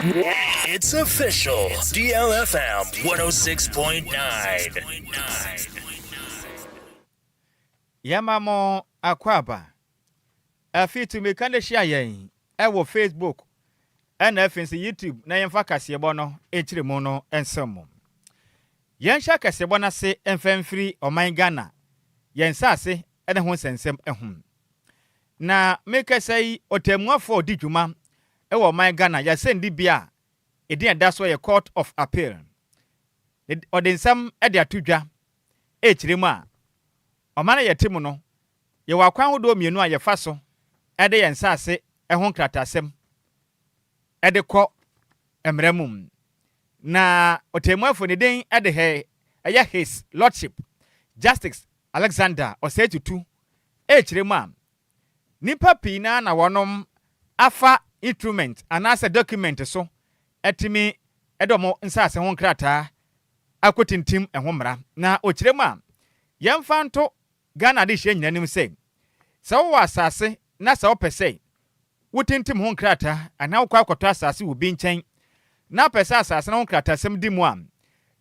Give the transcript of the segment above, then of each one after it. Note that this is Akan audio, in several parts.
It's official. DLFM 106.9. Yɛma mo akwaaba. Afei tumi ka no hyia yɛn ɛwɔ Facebook ɛna afei nso YouTube na yɛmfa kaseɛbɔ no ɛkyerɛ mu no nsɛm mu. Yɛnhyɛ kaseɛbɔ no ase mfa mfiri ɔman Ghana yɛn nsaase ne ho nsɛnsɛm ho. Na mekasa yi, ɔtɛmmuafoɔ a ɔdi dwuma wɔ ɔman Ghana yɛasɛnnibea a ɛdin a ɛda so yɛ Court of Appeal. Ɔde nsɛm de ato dwa ɛrekyerɛ mu a, ɔman a yɛte mu no, yɛwɔ akwan ahodoɔ mmienu a yɛfa so de yɛn nsaase ho nkrataasɛm de kɔ mmara mu. Na ɔtɛmmuafoɔ ne din de hɛ ɛyɛ His Lordship Justice Alexander Osei Tutu ɛrekyerɛ mu a, nnipa pii naa na wɔnom afa instrument anaasɛ document so atumi de wɔn nsaase ho nkrataa akɔtintim ɛho mmara. Na ɔkyerɛ mu a, yɛmfa nto Ghana adehyeɛ nyinaa anim sɛ, sɛ wowɔ asase na sɛ wopɛ sɛ wotintim ho nkrataa anaa wokɔ akɔtɔ asase wɔ bi nkyɛn na wopɛ sɛ asase no ho nkrataasɛm di mu a,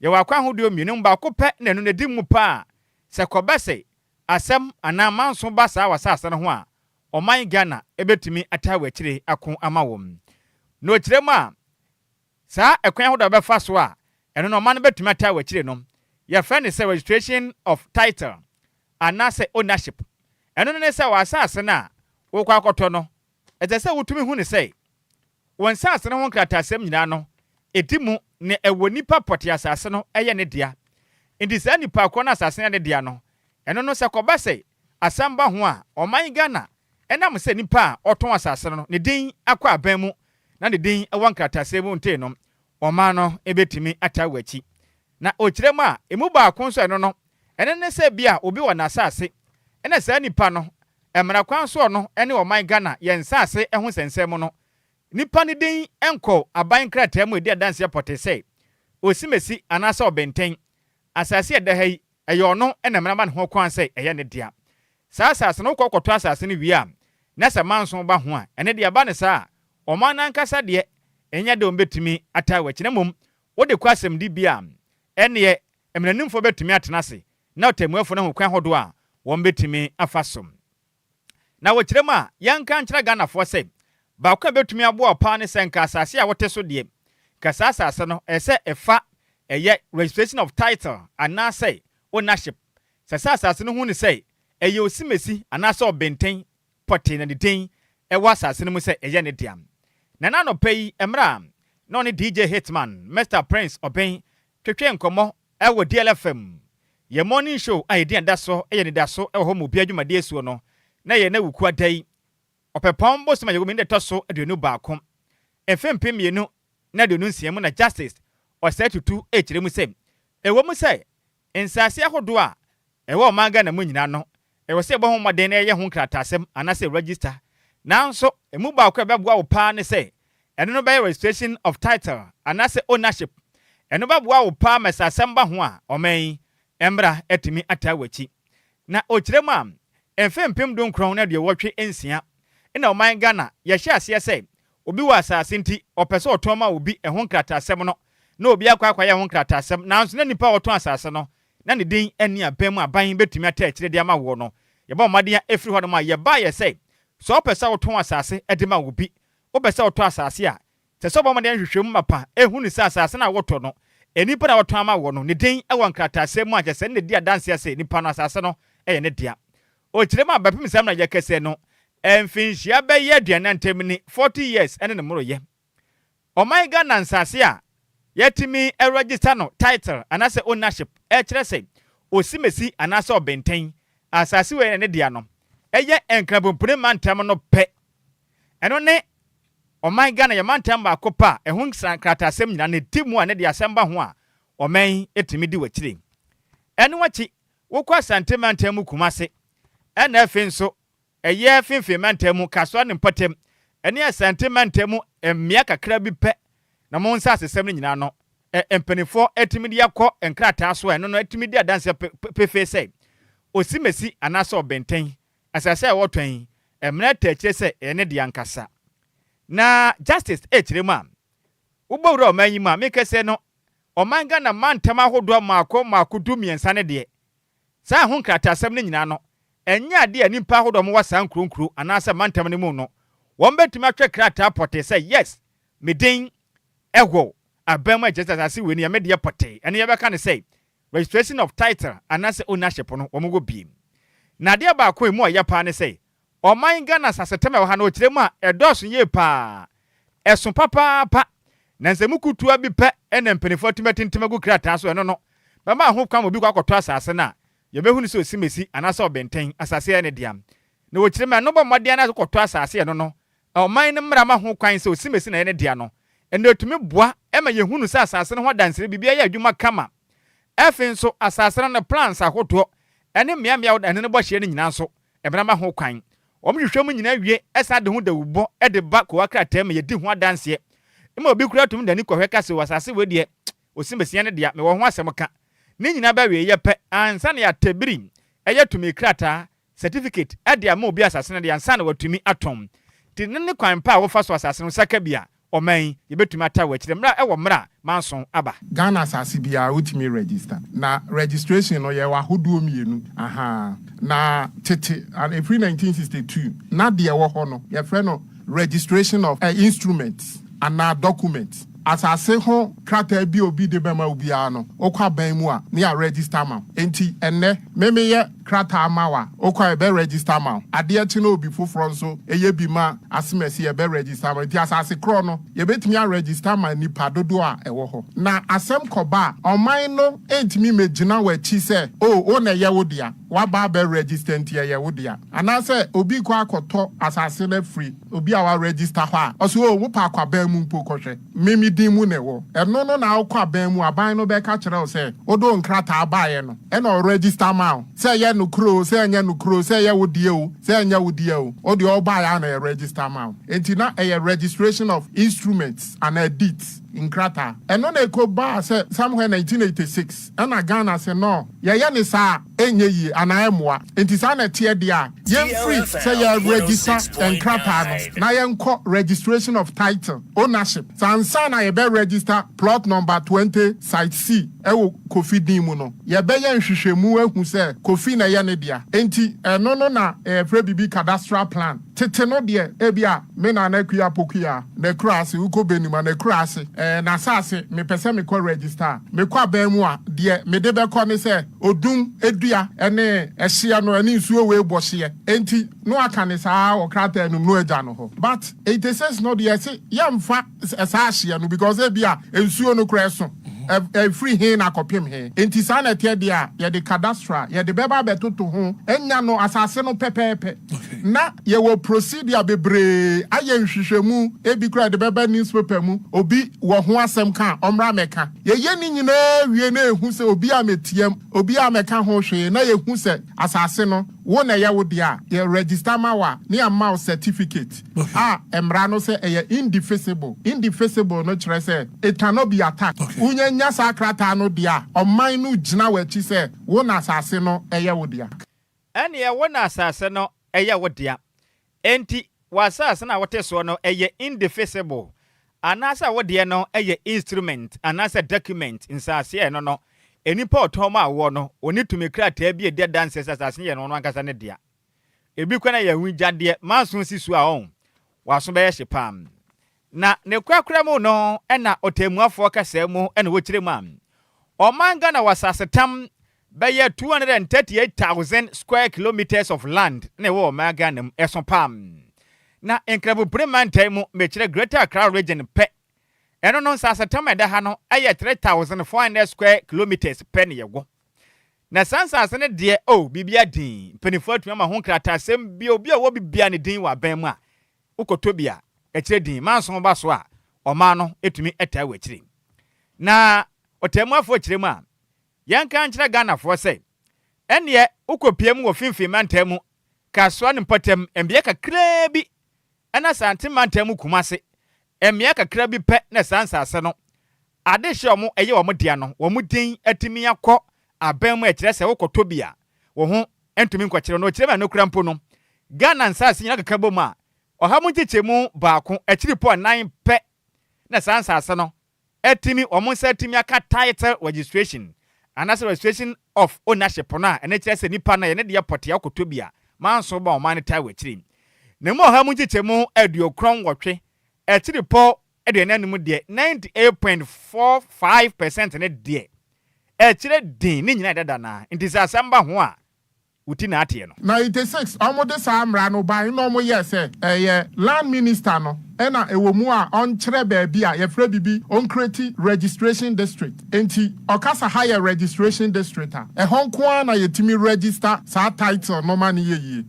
yɛwɔ akwan ahodoɔ mmienu, baako pɛ na ɛno na ɛdi mu paa. Sɛ kɔbɛ sɛ asɛm anaa manso ba saa wɔ asase no ho a, ɔman Ghana ɛbɛtumi ataa wɔ akyire ako ama wɔn. Na ɔkyerɛ mu a, saa ɛkwan ahodoɔ a bɛfa so a ɛno no ɔman no bɛtumi ataa wɔ akyire no, yɛfrɛ no sɛ registration of title anaasɛ ownership. Ɛno no ne sɛ wɔ asase no a wokɔ akɔtɔ no, ɛsɛ sɛ wotumi hu ne sɛ wɔn nsase no ho nkrataasɛm nyinaa no ɛdi mu na ɛwɔ nipa pɔte asase no ɛyɛ ne dea. Nti saa nipa korɔ no asase no yɛ ne dea no, ɛno no sɛ kɔba sɛ asɛm ba ho a, ɔman Ghana ɛnam sɛ nipa a ɔtɔn asase no ne din akɔ aban mu na ne din ɛwɔ nkrataasɛm mu ntee no, ɔman no ɛbɛtumi ataa wɔ akyi. Na ɔkyerɛ mu a, emu baako nso ɛno no, ɛno ne sɛ bi a obi wɔ n'asase ɛna saa nipa no mmara kwan soɔ no ɛne ɔman Ghana yɛn nsase ho nsɛnsɛm no, nipa no din nkɔ aban krataa mu edi adanseɛ pɔtee sɛ osimesi anaasɛ ɔbɛntɛn asase a ɛda ha yi ɛyɛ ɔno ɛna mmara ma ne ho kwan sɛ ɛyɛ ne dea. Saa asase no wokɔ kɔtɔ asase no wie a, na sɛ manso ba ho a, ɛne deɛ ɛba ne saa a, ɔman no ankasa deɛ ɛnyɛ de wɔn bɛtumi ataa wɔ akyi, na mmom wode kɔ asɛmdi bi a, ɛneɛ mmaranimfoɔ bɛtumi atena ase na ɔtɛmmuafoɔ no ho kwan ahodoɔ a wɔn bɛtumi afa so. Na wɔkyerɛ mu a, yɛnka nkyerɛ Ghanafoɔ sɛ baako a bɛtumi aboa paa ne sɛ nka asase a wote so deɛ, nka saa asase no ɛsɛ ɛfa ɛyɛ registration of title anaasɛ ownership. Sɛ sɛ asase no hu ne sɛ ɛyɛ osimesi anaasɛ ɔbɛntɛn pɔtee na ne din ɛwɔ asase no mu sɛ ɛyɛ ne dea. Na n'anɔpa yi, mmerɛ a na ɔne DJ Hitman Mr Prince Ɔbɛn twetwe nkɔmmɔ ɛwɔ DLFM yɛ morning show a yɛdi ada so ɛyɛ nidaso ɛwɔ hɔ ma obi adwumadeɛ suo no, na yɛ na wuku ada yi Ɔpɛpɔn bosom a yɛwɔ mu ne ɛtɔ so 21, mfe 2026 mu, na Justice Osei Tutu ɛkyerɛ mu sɛ ɛwɔ mu sɛ nsaase ahodoɔ a ɛwɔ ɔman Ghana mu nyinaa no, ɛwɔ sɛ ɛbɔ ho mmɔden na ɛyɛ ho nkrataasɛm anaasɛ register, nanso emu baako a ɛbɛboa wo paa ne sɛ ɛno no bɛyɛ registration of title anaasɛ ownership. Ɛno bɛboa wo paa ma sɛ asɛm ba ho a, ɔman yi mmra atumi ataa w'akyi. Na ɔkyerɛ mu a, mfe 1986 ɛna ɔman Ghana yɛhyɛ aseɛ sɛ obi wɔ asase nti ɔpɛ sɛ ɔtɔn ma obi, ɛho nkrataasɛm no na obi akɔ akɔyɛ ho nkrataasɛm, nanso na nipa a ɔtɔn asase no na ne din ani abɛn mu aban bɛtumi ata akyire de ama wɔ no. Yɛbɔ mmɔden a ɛfiri hɔ nom a yɛbaa yɛ sɛ ɔpɛ sɛ wotɔn asase de ma obi, wopɛ sɛ wotɔ asase a, sɛ ɔbɔ mmɔden hwehwɛ mu mapa ɛhu ne sɛ asase no a wotɔ no, nipa na wɔtɔn ama wɔ no ne din wɔ nkrataasɛm mu a kyerɛ sɛ ne di adanseɛ sɛ nipa no asase no ɛyɛ ne dea. Ɔkyerɛ mu a, bɛpem sɛm na yɛkɛsɛ no, mfinhyia bɛyɛ 40 ntam ni, 40 years ɛne ne mmoroyɛ, ɔman Ghana nsase a yɛtumi register no title anaasɛ ownership, ɛkyerɛ sɛ osimesi anaasɛ ɔbɛntɛn asase wei ne dea no, ɛyɛ Nkrabompene mantam no pɛ. Ɛno ne ɔman Ghana yɛ mantam baako pa a ɛho nkrataasɛm nyinaa ne di mu a ne de asɛm ba ho a, ɔman yi di w'akyire. Ɛno akyi, wokɔ Asante mantam mu, Kumase, ɛna afei nso ɛyɛ Finfin mantam mu, Kasoa ne mpɔtam, ɛne Asante mantam mu mmea kakra bi pɛ na mo nsa asesɛm no nyinaa no mpanimfoɔ atumi de akɔ nkrataa so a ɛno no atumi di adanseɛ pefee sɛ osimesi anaasɛ ɔbɛntɛn asase a wɔtɔn yi, mmerɛ ta akyire sɛ ɛyɛ ne deɛ ankasa. Na Justice ɛkyerɛ mu a, Wobɔ wura ɔman yi mu a, mekɛsɛ no, ɔman Ghana mantam ahodoɔ mmaako mmaako 13 no deɛ, saa ho nkrataasɛm no nyinaa no, ɛnyɛ adeɛ a nnipa ahodoɔ a wɔwɔ saa nkuro nkuro anaasɛ mantam no mu no, wɔn bɛtumi atwerɛ krataa pɔtee sɛ yes, me din ɛwɔ aban mu a ɛkyerɛ sɛ asase wei no yɛ me deɛ pɔtee. Ɛno yɛbɛka no sɛ registration of title anaasɛ ownership no wɔn wɔ biem. Na adeɛ baako a emu ɔyɛ paa ne sɛ, ɔman Ghana asasetam a ɛwɔ ha no, ɔkyerɛ mu a, ɛdɔɔso yie paa. Ɛso papaapa. Na nsɛmu kutuwa bi pɛ na mpanimfoɔ atumi atintim agu krataa so, ɛno no bɛma ho kwan ma obi kɔ akɔtɔ asase no a, yɛbɛhu no sɛ osimesi anaasɛ ɔbɛntɛn, asase yɛ ne dea. Na wɔkyerɛ mu a, ɛno bɔ mmɔden anaasɛ kɔtɔ asase, ɛno no, ɔman no mmara ma ho kwan sɛ osimesi na ɛyɛ ne dea no, ɛno ɛtumi boa ma yɛhunu sɛ asase no ho adansere biribi ayɛ adwuma kama. Afei nso, asase no ne plans ahodoɔ ne mmeammea a ɛne no bɔ hyeɛ no nyinaa nso, mmara ma ho kwan. Wɔn hwehwɛ mu nyinaa wie san de ho dawubɔ de ba kowa krataa mu yɛdi ho adanseɛ. Ma obi koraa tumi de n'ani kɔhwɛ ka sɛ, o asase wei deɛ, osimesi ne dea, mewɔ ho asɛm ka. Ne nyinaa bɛwieeɛ pɛ ansa na yɛatɛbiri ɛyɛ tumi krataa, certificate, de ama obi asase no deɛ ansa na watumi atɔn. Nti no ne kwan pa a wofa so asase no nsa ka bi a, ɔman yi, yɛbɛtumi ataa wɔ akyire mmerɛ a ɛwɔ mmerɛ a manso aba. Ghana asase biara wotumi register na registration no yɛwɔ ahodoɔ mmienu ahaa na tete ɛfiri 1962 na deɛ ɛwɔ hɔ no yɛfrɛ no registration of instruments anaa documents. Asase ho krataa bi a obi de bɛma wo biara no wokɔ aban mu a ne yɛ register ama wo. Enti ɛnnɛ me meyɛ krataa ma wo a, wokɔ a yɛbɛ register ama wo. Adeɛ kye na obi foforɔ nso yɛ bi ma asemasi yɛbɛ register ama wo. Nti asase korɔ no yɛbɛtumi a register ama nnipa dodoɔ a ɛwɔ hɔ. Na asɛm kɔba a, ɔman no ntumi mmɛgyina w'akyi sɛ oh wo na ɛyɛ wo dea, woaba abɛ register nti ɛyɛ wo dea. Anaasɛ obi rekɔ akɔtɔ asase no afiri obi a wa register hɔ a, ɔse oh wopɛ akɔ aban mu mpo kɔhwɛ. Me me din mu na ɛwɔ. Ɛno no na wokɔ aban mu, aban no bɛka kyerɛ wo sɛ wode wo nkrataa baeɛ no ɛna ɔregister maa wo. Sɛ ɛyɛ nokorɛ oo, sɛ ɛnyɛ nokorɛ oo, sɛ ɛyɛ wo deɛ oo, sɛ ɛnyɛ wo deɛ oo, wo deɛ wobaeɛ ara na yɛregister maa wo. Enti na ɛyɛ registration of instruments anaa deeds, nkrataa. Ɛno na ɛkɔbaa sɛ somewhere 1986 ɛna Ghana se no, yɛyɛ no saa a ɛnyɛ yie anaa ɛmmoa. Enti saa na ɛteɛ deɛ a, yɛmfiri sɛ yɛregister nkrataa no na yɛnkɔ registration of title, ownership. Sɛ ansa na yɛbɛ register plot number 20 site C wɔ Kofi din mu no, yɛbɛyɛ nhwehwɛmu ahu sɛ Kofi na ɛyɛ ne dea. Enti ɛno no na yɛfrɛ biribi cadastral plan. Tete no deɛ, ebia me nana Akua Pokuya n'akuraase, wokɔ Benum a, n'akuraase, ɛɛ, n'asaase, mepɛ sɛ mekɔ register a, mekɔ aban mu a, deɛ mede bɛkɔ ne sɛ odum dua ne ɛhyeɛ no ne nsuo wei bɔ hyeɛ. Enti na waka no saa wɔ krataa no mu na wagya no hɔ. But 86 no deɛ yɛse yɛmfa saa ahyeɛ no because ebia nsuo no koraa ɛso, ɛfiri he na akɔpem he. Enti saa na ɛteɛ deɛ a, yɛde cadastral, yɛde bɛba abɛtoto ho anya no asase no pɛpɛɛpɛ. Na yɛwɔ procedure bebree ayɛ nhwehwɛmu, ebi koraa yɛde bɛba newspaper mu, obi wɔ ho asɛm ka a, ɔmmra mmɛka. Yɛyɛ ne nyinaa wie na yɛhu sɛ obiara mmɛtiam, obiara mmɛka ho hwee, na yɛhu sɛ asase no, wo na ɛyɛ wo dea a, yɛ register ma wo a, na yɛama wo certificate a mmara no sɛ ɛyɛ indefeasible. Indefeasible no kyerɛ sɛ it cannot be attacked. Wonya nya saa krataa no deɛ a, ɔman no gyina w'akyi sɛ wo na asase no yɛ wo dea. Ɛnneɛ wo na asase no yɛ wo dea. Enti w'asase no a wote soɔ no yɛ indefeasible, anaasɛ wo deɛ no yɛ instrument anaasɛ document, nsase a ɛno no, nnipa a ɔtɔn maa woɔ no, ɔnni tumi krataa bi a ɛdi adanseɛ sɛ asase no yɛ ɔno ankasa ne dea. Ebi koraa na ɛyɛ ahugyadeɛ, manso si so a ɔn, w'aso bɛyɛ hye paa. Na ne korakora mu no na ɔtɛmmuafoɔ kasaa mu na wɔkyerɛ mu a, ɔman Ghana wɔ asasetam bɛyɛ 238,000 square kilometres of land na ɛwɔ ɔman Ghana mu, ɛso paa. Na Nkrabopire mantam mu, mekyerɛ Greater Accra Region pɛ, ɛno no nsasetam a ɛda ha no yɛ 3,400 square kilometres pɛ na yɛwɔ. Na saa nsase no deɛ, oh, biribiara din, mpanimfoɔ atumi ama ho nkrataasɛm bi, obi a ɔwɔ bi biara ne din wɔ aban mu a, wokɔtɔ bi a, ɛkyerɛ din, manso ba so a, ɔman no tumi taa wɔ akyire. Na ɔtaamuafoɔ kyerɛ mu a, yɛnka nkyerɛ Ghanafoɔ sɛ, ɛnneɛ wokɔpie mu wɔ Finfin mantam mu, Kasoa ne mpɔtam mmea kakraa bi, ɛna Asante mantam mu Kumase, mmea kakra bi pɛ na saa nsase no, adehye a wɔyɛ wɔn dea no, wɔn din atumi akɔ aban mu a ɛkyerɛ sɛ wokɔtɔ bi a, wo ho ntumi nkɔkyerɛ no. Ɔkyerɛ mu a ɛno koraa mpo no, Ghana nsase nyinaa keka bom a, 101% pɛ na saa nsase no. Atumi, wɔn nsa atumi aka title registration anaasɛ registration of ownership no a ɛno kyerɛ sɛ nipa no yɛ ne deɛ pɔtee akɔtɔ bi a manso ba ɔman no tae wɔ akyiri. Na mu 98% akyiripɔ 45 deɛ, 98.45% ne deɛ ɛkyerɛ din ne nyinaa dada naa nti sɛ asɛm ba ho a wo ti na ateɛ no. 96 ɔmo de saa mmara no ban na ɔmo yɛ sɛ ɛyɛ land minister no ɛna ɛwɔ mu a ɔnkyerɛ baabi a yɛfrɛ bibi ɔncreate registration district. Nti ɔkasa ha yɛ registration district a ɛhɔ nko ara na yɛtumi register saa title no ma no yɛ yie.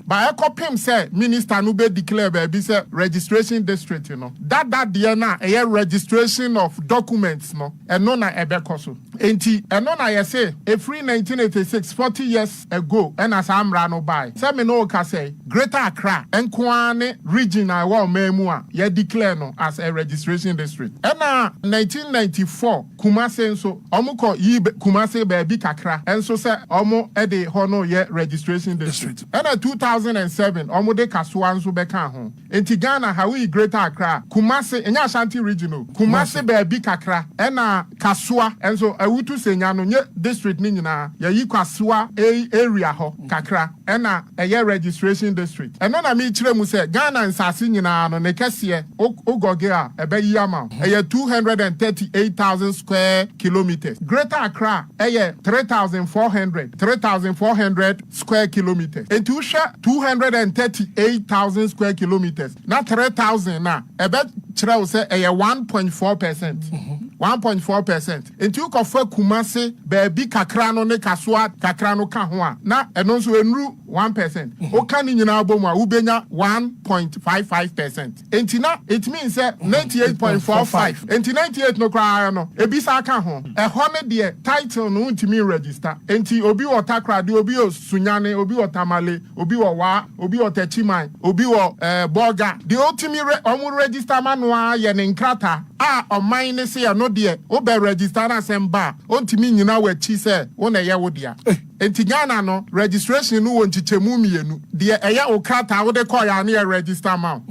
Ba ɛkɔpem sɛ minister no bɛ declare baabi sɛ registration district no, dada deɛ no a ɛyɛ registration of documents no, ɛno na ɛbɛkɔ so. Nti ɛno na yɛsɛ ɛfiri 1986, 40 years ago, ɛna saa mmara no bae. Sɛ me ne wo ka sɛ Greater Accra nko ara ne region a ɛwɔ ɔman mu a yɛ declare no as a registration district. Ɛna 1994 Kumase nso, ɔmo kɔ yi Kumase baabi kakra ɛnso sɛ ɔmo ɛde hɔ no yɛ registration district. Ɛna 2007 ɔmo de Kasoa nso bɛka ho. Nti Ghana ha, woyi Greater Accra, Kumase, ɛnyɛ Ashanti Region o, Kumase baabi kakra ɛna Kasoa ɛnso, Awutu Senya no nye district ne nyinaa, yɛyi Kasoa area hɔ kakra ɛna ɛyɛ registration district. Ɛno na mekyerɛ mu sɛ Ghana nsase nyinaa no ne kɛseɛ wogɔge a ɛbɛyi ama wo, ɛyɛ 238,000 square kilometers. Greater Accra ɛyɛ 3,400, 3,400 square kilometers. Nti wohwɛ 238,000 square kilometers na 3,000 na ɛbɛkyerɛ wo sɛ ɛyɛ 1.4%, 1.4%. Nti wokɔfa Kumase baabi kakra no ne Kasoa kakra no ka ho a, na ɛno nso ɛnuru 1%. Woka ne nyinaa bɔ mu a, wobɛnya 1.55%. Nti na it means sɛ 98.45, nti 98 no koraa no ebi sa ka ho. Ɛhɔ ne deɛ title no ntumi register. Nti obi wɔ Takoradi, obi wɔ Sunyane, obi wɔ Tamale, obi wɔ Waa, obi wɔ Tɛkyiman, obi wɔ Bɔga deɛ, otumi re ɔmo register ma no a yɛ ne nkrataa a ɔman ne se ɛno deɛ wobɛ register na asɛm ba a, ɔntumi nyina w'akyi sɛ wo na ɛyɛ wo dea. Nti Ghana no registration no wɔ nkyekyɛmu mmienu: deɛ ɛyɛ wo krataa wode kɔɔ a ne yɛ register ma wo,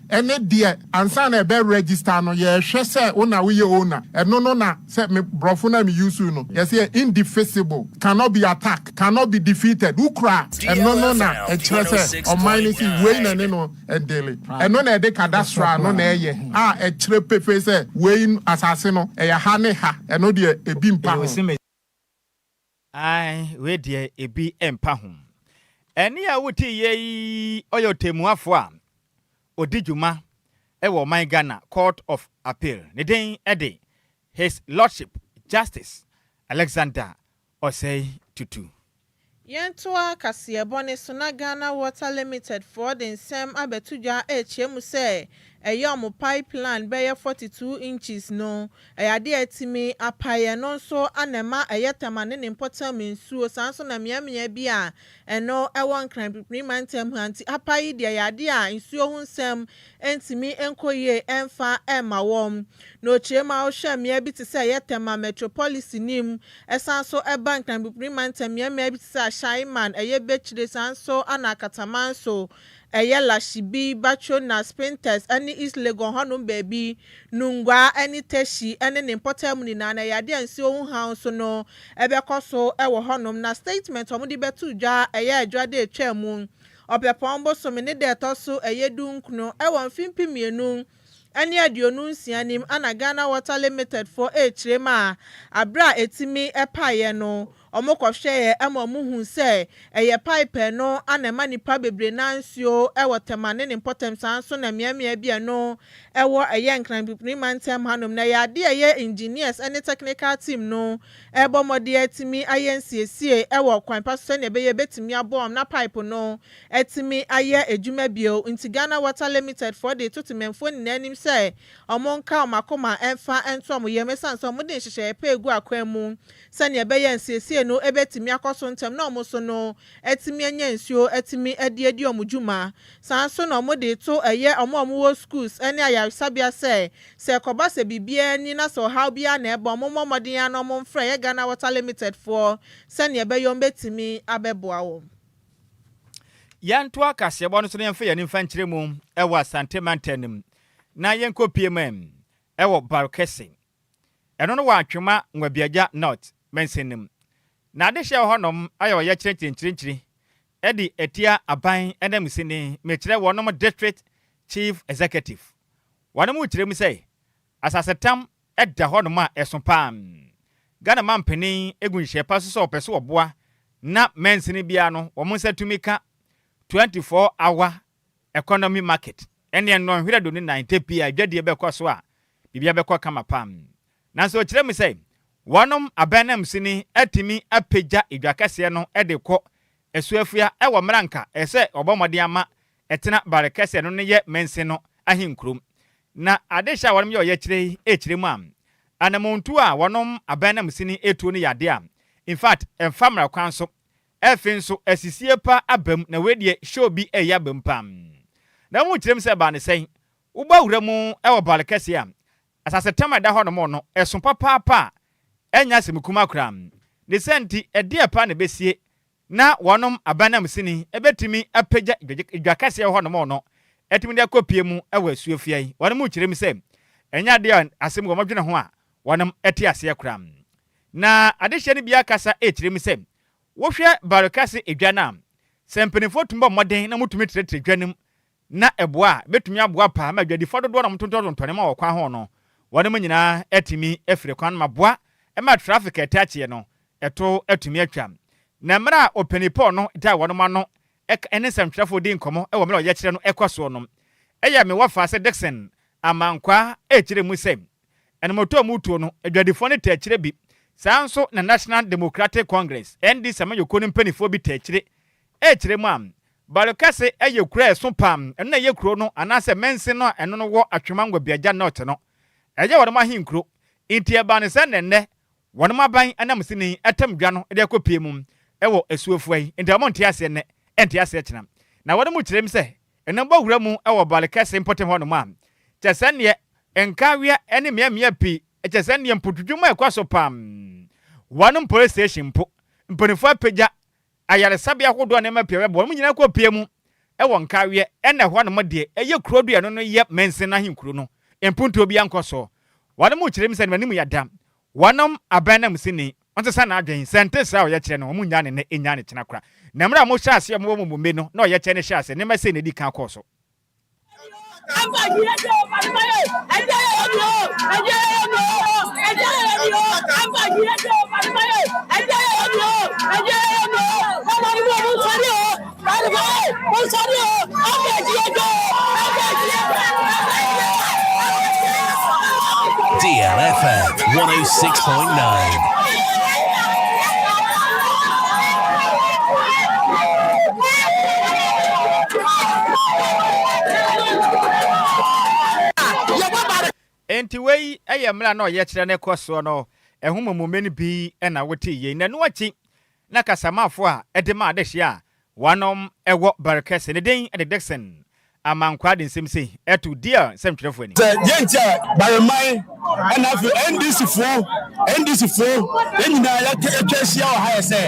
ɛne deɛ ansa na ɛbɛ register no yɛhwɛ sɛ wo na woyɛ owner. Ɛno no na sɛ me borɔfo na me use no, yɛsɛ yɛ indefeasible, cannot be attacked, cannot be defeated. Wokura ɛno no na ɛkyerɛ sɛ ɔman no si wei na ne no ɛdele. Ɛno na ɛde cadastre no na ɛyɛ a ɛkyerɛ pefe sɛ wei asase no ɛyɛ ha ne ha. Ɛno deɛ ebi mpa ho. Ai, wei deɛ ebi mpa ho. Ɛne a wote yɛ yi, ɔyɛ ɔtɛmmuafoɔ a ɔdi dwuma ɛwɔ ɔman Ghana Court of Appeal. Ne din ɛde His Lordship Justice Alexander Osei Tutu. Yɛntoa kaseɛbɔ ne so na Ghana Water Limited foɔ de nsɛm abɛto dwa ɛrekyerɛ mu sɛ ɛyɛ ɔmo pipeline bɛyɛ 42 inches no, ɛyɛ adeɛ a ɛtumi apaeɛ no nso ana ɛma ɛyɛ Tema ne ne mpɔtam nsuo, saa nso na mmeammea bi a ɛno ɛwɔ Nkran Pipiri mantam ha. Nti apa yi deɛ, ɛyɛ adeɛ a nsuo ho nsɛm ntumi nkɔ yie ɛmfa ɛmma wɔn. Na okyerɛ mu a, wohwɛ mmea bi te sɛ ɛyɛ Tema Metropolis nim, ɛsan so ɛba Nkran Pipiri mantam mmeammea bi te sɛ Ashaiman, ɛyɛ Bɛkyire, saa nso ana Akatamanso, ɛyɛ Lashibi, Batsona, Spintex ɛne East Legon hɔnom baabi, Nungua ɛne Teshie ɛne ne mpɔtam nyinaa na ɛyɛ adeɛ a nsuo ho haw nso no ɛbɛkɔ so ɛwɔ hɔnom. Na statement a wɔde bɛto dwa ɛyɛ adwa de atwa mu Ɔpɛpɔn bosome ne da ɛtɔ so ɛyɛ 19 ɛwɔ mfimfin 2026 nim ana Ghana Water Limited foɔ ɛrekyerɛ mu a abere a ɛtumi ɛpaeɛ no, ɔmo kɔhwɛeɛ ɛma ɔmo hu sɛ ɛyɛ pipe no ana ɛma nipa bebree na nsuo ɛwɔ Tema ne ne mpɔtam, saa nso na mmeammea bi ɛno ɛwɔ ɛyɛ Nkran Pipiri mantam hanom. Na ɛyɛ adeɛ a ɛyɛ engineers ɛne technical team no ɛbɔ mmɔden atumi ayɛ nsiesie ɛwɔ kwan pa so sɛnea ɛbɛyɛ ɛbɛtumi aboa wɔn na pipe no ɛtumi ayɛ adwuma bio. Nti Ghana Water Limited foɔ de to temanfoɔ nyinaa anim sɛ ɔmo nka ɔmo akoma ɛmfa ɛnto ɔmo yam, ɛsiane sɛ ɔmo de nhyehyɛeɛ pa egu akwan mu sɛnea ɛbɛyɛ nsiesie no ɛbɛtumi akɔ so ntɛm na ɔmo so no ɛtumi anya nsuo ɛtumi ɛde adi ɔmo dwuma. Saa nso na ɔmo de to ɛyɛ ɔmo a ɔmo wɔ schools ɛne ayaresabea sɛ ɛkɔba sɛ biribiara ni na sɛ ɔhaw biara na ɛbɔ ɔmo, mmɔ mmɔden ara na ɔmo mfrɛ ɛyɛ Ghana Water Limited foɔ sɛnea ɛbɛyɛ ɔmo bɛtumi abɛboa wɔn. Yɛntoa kaseɛbɔ no so na yɛmfa yɛn mfa nkyerɛ mu ɛwɔ Asante mantam no mu na yɛnkɔ pie mu ɛwɔ Barkɛse. Ɛno no wɔ Atwema Nwabiagya North mansin no mu. Na adehyeɛ wɔ hɔnom ayɛ ɔyɛkyerɛ nkyirinkyirinkyiri de atia aban ananmusini, mekyerɛ wɔnom District Chief Executive. Wɔnom rekyerɛ mu sɛ asasetam da hɔnom a ɛso paa. Ghana mampanin gu nhyɛ pa so sɛ ɔpɛ sɛ ɔboa na mansini biara no wɔn nsa tumi ka 24 hour economy market ɛne nnɔnhwere 24 da bi a dwadie bɛkɔ so a biribiara bɛkɔ kama paa. Nanso ɔkyerɛ mu sɛ wɔnom aban nanmusini atumi apagya edwa kɛseɛ no de kɔ Asuafua wɔ mmerɛ anka ɛsɛ ɔbɔ mmɔden ama ɛtena bare kɛseɛ no no yɛ mansin no ahenkurom. Na adehyɛ a wɔnom yɛ ɔyɛkyerɛ yi rekyerɛ mu a, anamontuo a wɔnom aban nanmusini retuo no yɛ adeɛ a in fact ɛmfa mmara kwan so. Ɛfei nso asisie pa aba mu na wei deɛ show bi reyɛ aba mu paa. Na wɔn kyerɛ mu sɛ ɛbaa no sɛn? Wobɔ awura mu wɔ bare kɛseɛ a asasetam a ɛda hɔnom no ɛso papaapa a ɛnyɛ asɛm kumaa koraa. Ne saa nti ɛdeɛ paa na ɛbɛsie na wɔnom abananmusini bɛtumi apagya dwa kɛseɛ wɔ hɔnom no atumi de akɔpie mu wɔ asuofia yi. Wɔnom kyerɛ mu sɛ ɛnyɛ adeɛ a asɛm wɔn dwene ho a wɔnom te aseɛ koraa. Na adehyeɛ no bi akasa rekyerɛ mu sɛ wohwɛ Barikase dwa no a, sɛ mpanimfoɔ tumi bɔ mmɔden na wɔtumi trɛtrɛ dwa no mu na ɛboa a, ɛbɛtumi aboa paa ma adwadifoɔ dodoɔ no a wɔtontɔntontɔn nneɛma wɔ kwan ho no, wɔnom nyinaa atumi afiri kwan no ma boa ma traffic a ɛte akyeɛ no ɛto atumi atwa. Na mmerɛ a Ɔpanin Paul no gyae wɔnom ano ne nsɛmtwerɛfoɔ dii nkɔmmɔ wɔ mmerɛ a ɔyɛkyerɛ no ɛkɔ soɔ no, ɛyɛ me wɔfa sɛ Dickson Amankwaa rekyerɛ mu sɛ, Ɛnomoto a wɔtuo no, adwadifoɔ no taa kyerɛ bi. Saa ara nso na National Democratic Congress, NDC, amanyɔkuo no mpanimfoɔ bi taa kyire. Ɛrekyerɛ mu a, Balokɛse yɛ kuro a ɛso pa ara, ɛno na ɛyɛ kuro no anaasɛ mansin no a ɛno no wɔ Atwema Ngwabiagya North no. Ɛyɛ wɔnom ahenkuro. Nti ɛbaa no sɛ nnɛnnɛ wɔnom aban ananmusini atam dwa no de akɔpue mu wɔ Asuofua yi. Nti wɔn nte aseɛ nnɛ, ɛnte aseɛ kyena. Na wɔnom kyerɛ mu sɛ Ɛno bɔ wura mu wɔ Balikɛse mpɔtam hɔnom a, kyerɛ sɛ neɛ Nkawea ne mmeammea pii, kyerɛ sɛ neɛ mpotudwuma a ɛkɔ so paa. Wɔnom police station mpo, mpanimfoɔ apagya ayaresabea ahodoɔ nneɛma pii a ɛbɛboa wɔn nyinaa kɔ pie mu wɔ Nkaweɛ, ɛna ɛhɔnom deɛ ɛyɛ kuro do ɛno no yɛ mansin no ahenkuro no, mpuntuo biara nkɔ soɔ. Wɔnom kyerɛ mu sɛ n'anim yɛ da, Wɔnom abɛn nanmusini, ɔnsesa n'adwen, sɛ ɛnte saa a ɔyɛkyerɛ no, wɔn nnyaa no nnɛ, nnyaa no kyena kora. Na mmerɛ a wɔhyɛɛ aseɛ a wɔwɔ wɔn mmɛ no, na ɔyɛkyerɛ no hyɛɛ aseɛ, nneɛma sei na ɛdii kan kɔɔ so. DLFM 106.9. Enti wei yɛ mmerɛ a na ɔyɛkyerɛ no rekɔ soɔ no, ɛho mmommommɛ no bi na wotee yei. Na ɛno akyi na kasamafo a ɛde ma adehye a wɔanom wɔ Barkɛse, ne din de Dickson Amankwaa de nsɛm sei to DL nsɛmtwerɛfo anim. Sɛ deɛ nti a Bareman ɛna afei NDC foɔ NDC foɔ yɛn nyinaa yɛatwa atwa ahyia wɔ ha yɛ sɛ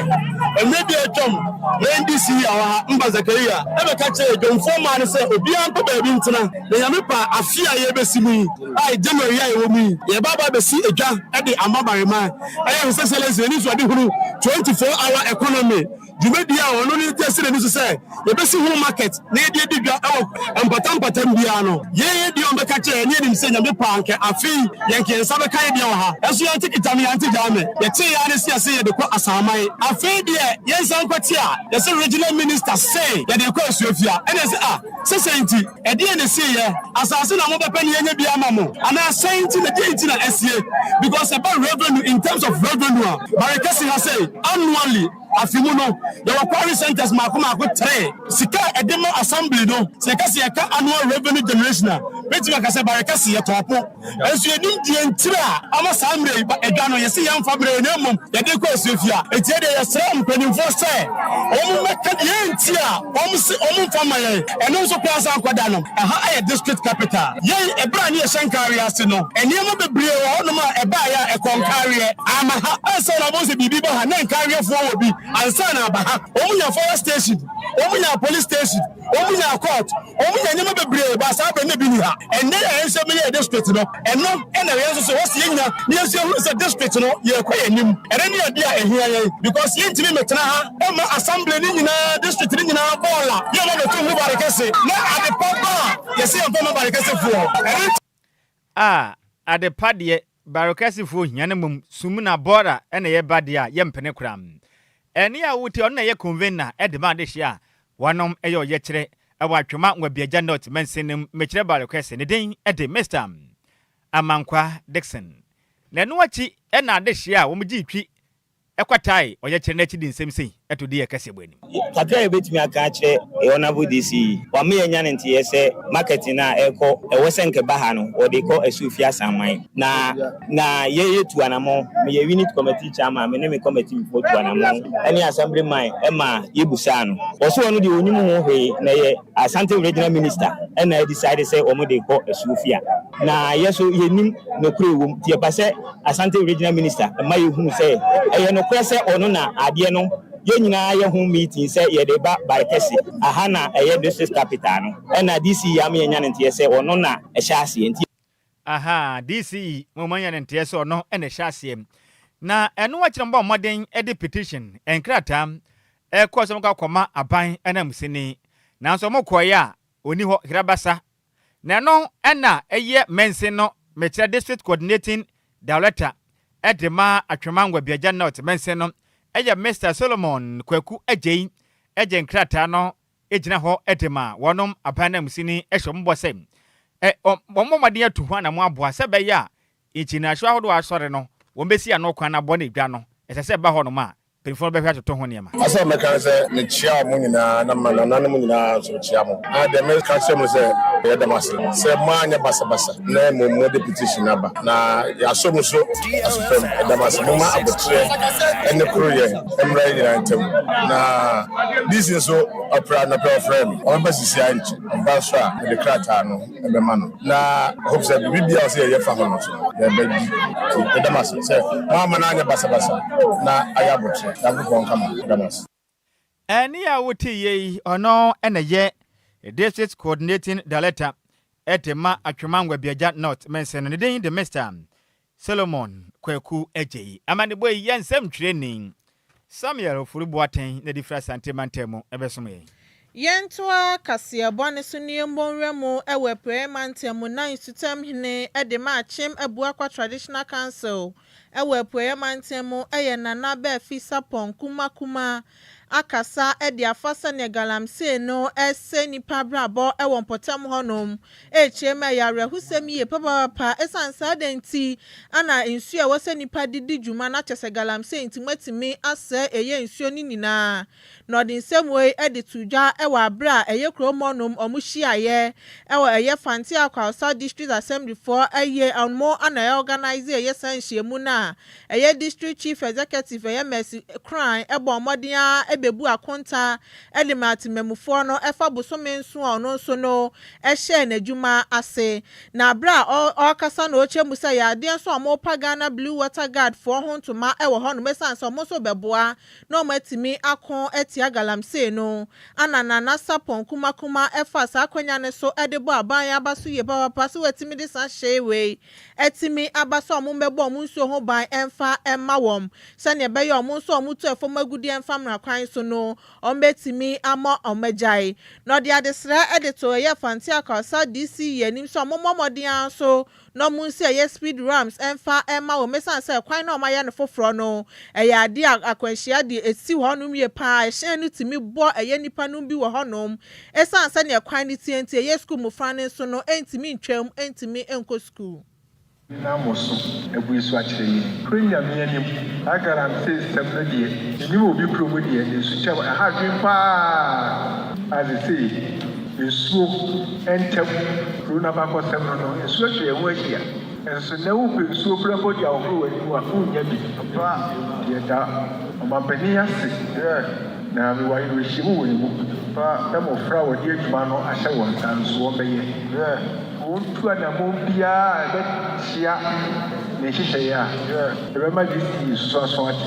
mmerɛ bi a atwam na NDC yi a wɔ ha Mba Zakaria ɛbɛka kyerɛ dwomfoɔ mmaa no sɛ obiara mpɛ baabi ntena na Nyame pa afe a yɛbɛsi mu yi a January a yɛwɔ mu yi yɛba aba abɛsi edwa de ama Bareman. Ɛyɛ His Excellency n'anisoadehunu 24 hour economy dwumadi a ɔno ne de asi n'ani so sɛ yɛbɛsi ho market na yɛde adi dwa wɔ mpata mpatam biara no. Yɛn yɛ deɛ ɔmbɛka kyerɛ yɛn ne yɛnim sɛ Nyame pɛ a anka afe yi yɛn ka yɛn nsa bɛka yɛ deɛ wɔ ha. Ɛnso yɛnte kita me yɛante gyaa me. Yɛtee yɛ ara ne se yɛse yɛde kɔ Asaman. Afei deɛ yɛnsan nkɔte a yɛse regional minister se yɛde rekɔ Asuafia ɛna yɛse ah Sɛ sɛn nti? Ɛdeɛn na ɛsiiɛ? Asase na mobɛpɛ na yɛnyɛ bi ama mo anaa sɛn nti na deɛn nti na asie? Because ɛba revenue, in terms of revenue a, Barekɛse ha sei, annually, afe mu no, yɛwɔ quarry centres mmaako mmaako three. Sika a ɛde ma assembly no, sɛ yɛka sɛ yɛka annual revenue generation a, mɛtumi aka sɛ Barekɛse yɛtɔɔpo. Nso yɛnim deɛ ntira a ama saa mmerɛ yi ba adwa no, yɛse yɛmfa mmerɛ yi na mmom yɛde kɔ asuafie a, enti ɛdeɛ yɛsrɛ mpanimfoɔ sɛ wɔn mmɛka deɛ nti a wɔn se wɔn mfa mma yɛn. Ɛno nso koraa san kɔda no, ɛha ayɛ district capital. Yɛn ɛberɛ a ne yɛhyɛ Nkareɛ ase no, nneɛma bebree wɔ hɔnom a ɛbaeɛ a ɛkɔɔ Nkareɛ, amma ha. Ansa na wobɛhu sɛ biribi ba ha na Nkareɛfoɔ wɔ bi ansa na aba ha. Wɔn nya fire station. Wɔn nyaa police station, wɔn nyaa court, wɔn nyaa nneɛma bebree ba saa abirɛ no bi ni ha. Ɛnɛ yɛ yɛn nso yɛ district no, ɛno ɛna yɛn nso so wɔsi yɛn nyina ne yɛn nso yɛhunu sɛ district no yɛrekɔ yɛn anim. Ɛno ne adeɛ a ɛhia yɛn because yɛntumi mmɛtena ha ɛma assembly ne nyinaa, district ne nyinaa bɔɔla yɛn ma bɛto mu Barekɛse na ade pa ba a yɛsɛ yɛn fɔ ma Barekɛsefoɔ ɛno. A adepa deɛ Barekɛsefoɔ hia no, mmom sum na bɔɔla ɛna yɛba deɛ a yɛmpene koraa. Ɛne a wote ɔno na ɛyɛ convener ɛde ma adehyeɛ a wɔnom ɛyɛ ɔyɛkyerɛ ɛwɔ Atwima Nwabiagya North mansin mekyerɛ Barekɛse, ne din ɛde Mr Amankwa Dixon. Na ɛno akyi ɛna adehyeɛ a wɔn gye twi ɛkwatae ɔyɛkyerɛ n'akyi de nsɛm sei ɛto di yɛ kɛseɛ bɔ anim. Kakra a yɛbɛtumi aka akyerɛ Honorable DC yi, wama yɛnya ne nteɛ sɛ marketing a ɛkɔ ɛwɔ sɛ nkɛba ha no, wɔde kɔ Asuofi Asaman na yɛyɛ tu anammɔ. Meyɛ unit committee chairman, me ne me committee foɔ tu anammɔ ɛne assembly man ɛma yɛbusaa no. Wɔso ɔno deɛ ɔnim ho hwee na yɛ Asante Regional Minister ɛna ɛdecide sɛ wɔn de kɔ Asuofi a na yɛ so yɛnim nokorɛ wɔ mu, nti yɛpa sɛ Asante Regional Minister ɛma yɛhunu sɛ ɛyɛ nokorɛ sɛ ɔno na adeɛ no yɛn nyinaa yɛ ho meeting sɛ yɛde ba Barekɛse aha na ɛyɛ district capital no, ɛna DC yi ama yɛnya ne nteɛ sɛ ɔno na ɛhyɛ aseɛ nti. Aha DC mo ma nya ne nteɛ sɛ ɔno ɛna ɛhyɛ aseɛ, na ɛno akyerɛ mbɔ mmɔden de petition nkrataa ɛkɔ sɛ mokɔ akɔma aban ɛnam nanso ɔmo kɔeɛ a ɔni hɔ hirabasa. Na ɛno ɛna ɛyɛ mansin no, mekyerɛ district coordinating director ɛde ma Atwima Nwabiagya North mansin no, ɛyɛ Mr Solomon Kwaku Agyei, ɛgye nkrataa no gyina hɔ ɛde ma wɔnom aban nanmusini ɛhyɛ wɔn bɔ sɛ ɛ wɔn mmɔden atu ho anam aboa sɛ bɛyɛ a nkyinahyɛ ahodoɔ asɔre no wɔn bɛsi ano kwan abɔ ne dwa no ɛsɛ sɛ ɛba hɔ nom a mpanyinfoɔ no bɛhwɛ atoto ho nneɛma. Asɛ mɛka ne sɛ mekyia mo nyinaa na ma nananom nyinaa nso kyia mo, na deɛ meka kyerɛ mo sɛ yɛda mo ase sɛ moanyɛ basabasa na mmom mode petition aba na yɛasɔ mu so aso fam. Ɛda mo ase. Moma abotrɛ ne koroyɛ mmra yɛ nyinaa ntam, na DC nso ɔpra nɔpɛ ɔfrɛ me, ɔbɛba sisi a nkyɛ ɔba so a mede krataa no ɛbɛma no, na hope sɛ biribi bia ɔsɛ yɛyɛ fa ho no so yɛbɛdi. Nti meda mo ase sɛ moama no anyɛ basabasa na ayɛ abotrɛ. Nyankopɔn nka mo. Meda mo ase. Ɛne a wote yie yi, ɔno ɛna yɛ district coordinating director ɛde ma Atwima Nwabiagya North mansin no, ne din de Mr Solomon Kwaku Agyei. Amanebɔ yi yɛ nsɛm twerɛni Samuel Ofori Boateng na de firi Asante mantam mu ɛbɛsom yɛn. Yɛntoa kaseɛbɔ ne so ne yɛmmɔ nwura mu wɔ Apueeɛ mantam mu, na nsutam hene de ma Akyem Abuakwa Traditional Council wɔ Apueeɛ mantam mu, yɛ Nana Baafi Sapɔn Kumakuma, akasa de afa sɛnea galamsey no ɛsɛ nipa abrabɔ wɔ mpɔtam hɔnom. Ɛrekyerɛ mu ɛyɛ awerɛhosɛm yie papaapa, ɛsiane saa de nti ana nsuo a ɛwɔ sɛ nipa de di dwuma na kyɛ sɛ galamsey nti moatumi asɛe ɛyɛ nsuo no nyinaa. Na ɔde nsɛm wei de to dwa wɔ abere a ɛyɛ kurom hɔnom ɔmo hyiaeɛ ɛwɔ ɛyɛ Fante Akwausa District Assembly foɔ, ɛyɛ ɔmo ana ɛyɛ organize ɛyɛ saa nhyiamu no a ɛyɛ District Chief Executive ɛyɛ Mercy Kran ɛbɔ ɔmɔden a ɛbɛbu akonta ɛde ma atemamufoɔ no ɛfa bosome nso a ɔno nso no ɛhyɛɛ n'adwuma ase. Na abere a ɔrekasa na ɔrekyerɛ mu sɛ yɛ adeɛ nso a ɔmo Ghana Blue Water Guard foɔ ho ntoma ɛwɔ hɔnom, ɛsiane sɛ ɔmo nso bɛboa na ɔmo atumi ako atia galamsey no, ana Nana Sapɔn Kumakuma ɛfa saa akonnwa no so ɛde bɔ aban aba so yie papapa sɛ wɔatumi de saa hyɛ wei ɛtumi aba sɛ ɔmo mbɛbɔ ɔmo nsuo ho ban ɛmfa ɛma wɔn, sɛnea ɛbɛyɛ ɔmo nso ɔmo tu ɛfɔm agudeɛ ɛmfa mmara kwan so no ɔmo bɛtumi ama ɔmo agyae. Na ɔde adesrɛ ɛde to ɛyɛ Fante Akawasa DC yɛ anim sɛ ɔmo mmɔ mmɔden ara so na ɔmo nsi ɛyɛ speed ramps ɛmfa ɛma wɔn, ɛsiane sɛ kwan na ɔmo ayɛ no foforɔ no ɛyɛ adeɛ a akwanhyia deɛ esi hɔnom yie paa. Ɛhyɛn no tumi bɔ ɛyɛ nipa no bi wɔ hɔnom, ɛsiane sɛnea kwan no tie nti ɛyɛ sukuu mmɔfra no nso no ɛntumi ntwam, ɛntumi nkɔ sukuu. Nam mo so abue so akyerɛ yɛn kuro Nyame anim. Saa galamsey sɛm no deɛ, menim obi kurom deɛ nsukyɛm ɛha adwen paa a sesei nsuo ntɛm kuro no abakɔsɛm no nsuo atwa yɛn ho ahyia, nso nnɛ wopɛ nsuo kora mpo de ahohoro w'anim a wonnya bi. Paa, yɛda ɔmampanin ase na mewɔ awerɛhyɛmu wɔ ne mu sɛ mmɔfra a wɔde adwuma no ahyɛ wɔn nsa nso wɔbɛyɛ wɔntu anammɔn biara a ɛbɛkyia ne nhyehyɛeɛ a ɛbɛma DC so aso ate,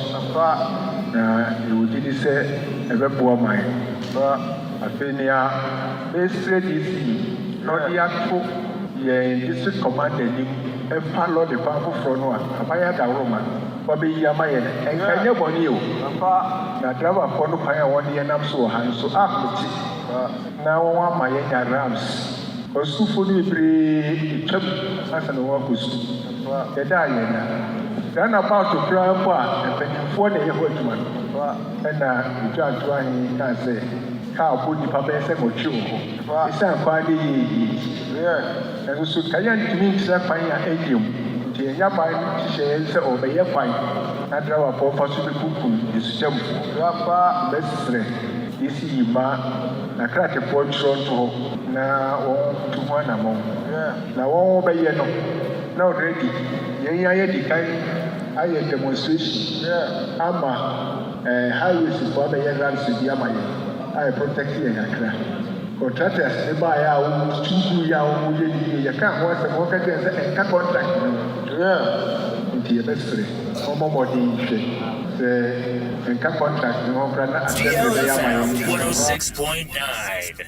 na yɛwɔ gyidi sɛ ɛbɛboa man. Afei nea mesrɛ DC na ɔde ato yɛn district commander anim ɛfa lɔre kwan foforɔ no a aban adaworoma wabeyi ama yɛn no, nka ɛnyɛ bɔne o. Na driverfoɔ no kwan a wɔne yɛn nam so wɔ ha nso ahomete na wɔn ama yɛanya ramps. Asukuufoɔ no bebree twam ansa na wɔakɔ sukuu. Yɛda a yɛnna. Roundabout koraa mpo a mpanimfoɔ na ɛyɛ hɔ adwuma no, ɛna Odwoantoa he kaa sɛ kaa bɔ nnipa bɛyɛ sɛ nwɔtwe wɔ hɔ esiane kwan no yɛ yie nti. Nanso so ka yɛntumi nkyerɛ kwan a ɛnyɛ mu nti ɛnyɛ aban no nhyehyɛeɛ sɛ ɔbɛyɛ kwan na drawafoɔ mfa so bɛkunkum nsukyɛmfoɔ. Mɛsrɛ DC mma n'akratefoɔ ntwerɛ nto hɔ na wɔntu ho anammɔn. Na wɔn bɛyɛ no na already yɛn ayɛ di kan ayɛ demonstration ama highways foɔ abɛyɛ ramps bi ama yɛn a protect yɛn kakra. Contractors ne baeɛ a wɔtu gu yɛ a wɔyɛ ne yie, yɛka ho asɛm, wɔka kyerɛ sɛ ɛnka contract no, nti yɛbɛsrɛ wɔmmɔ mmɔden hwɛ sɛ ɛnka contract no ho koraa na assembly bɛyɛ ama DLFM yɛn. 106.9.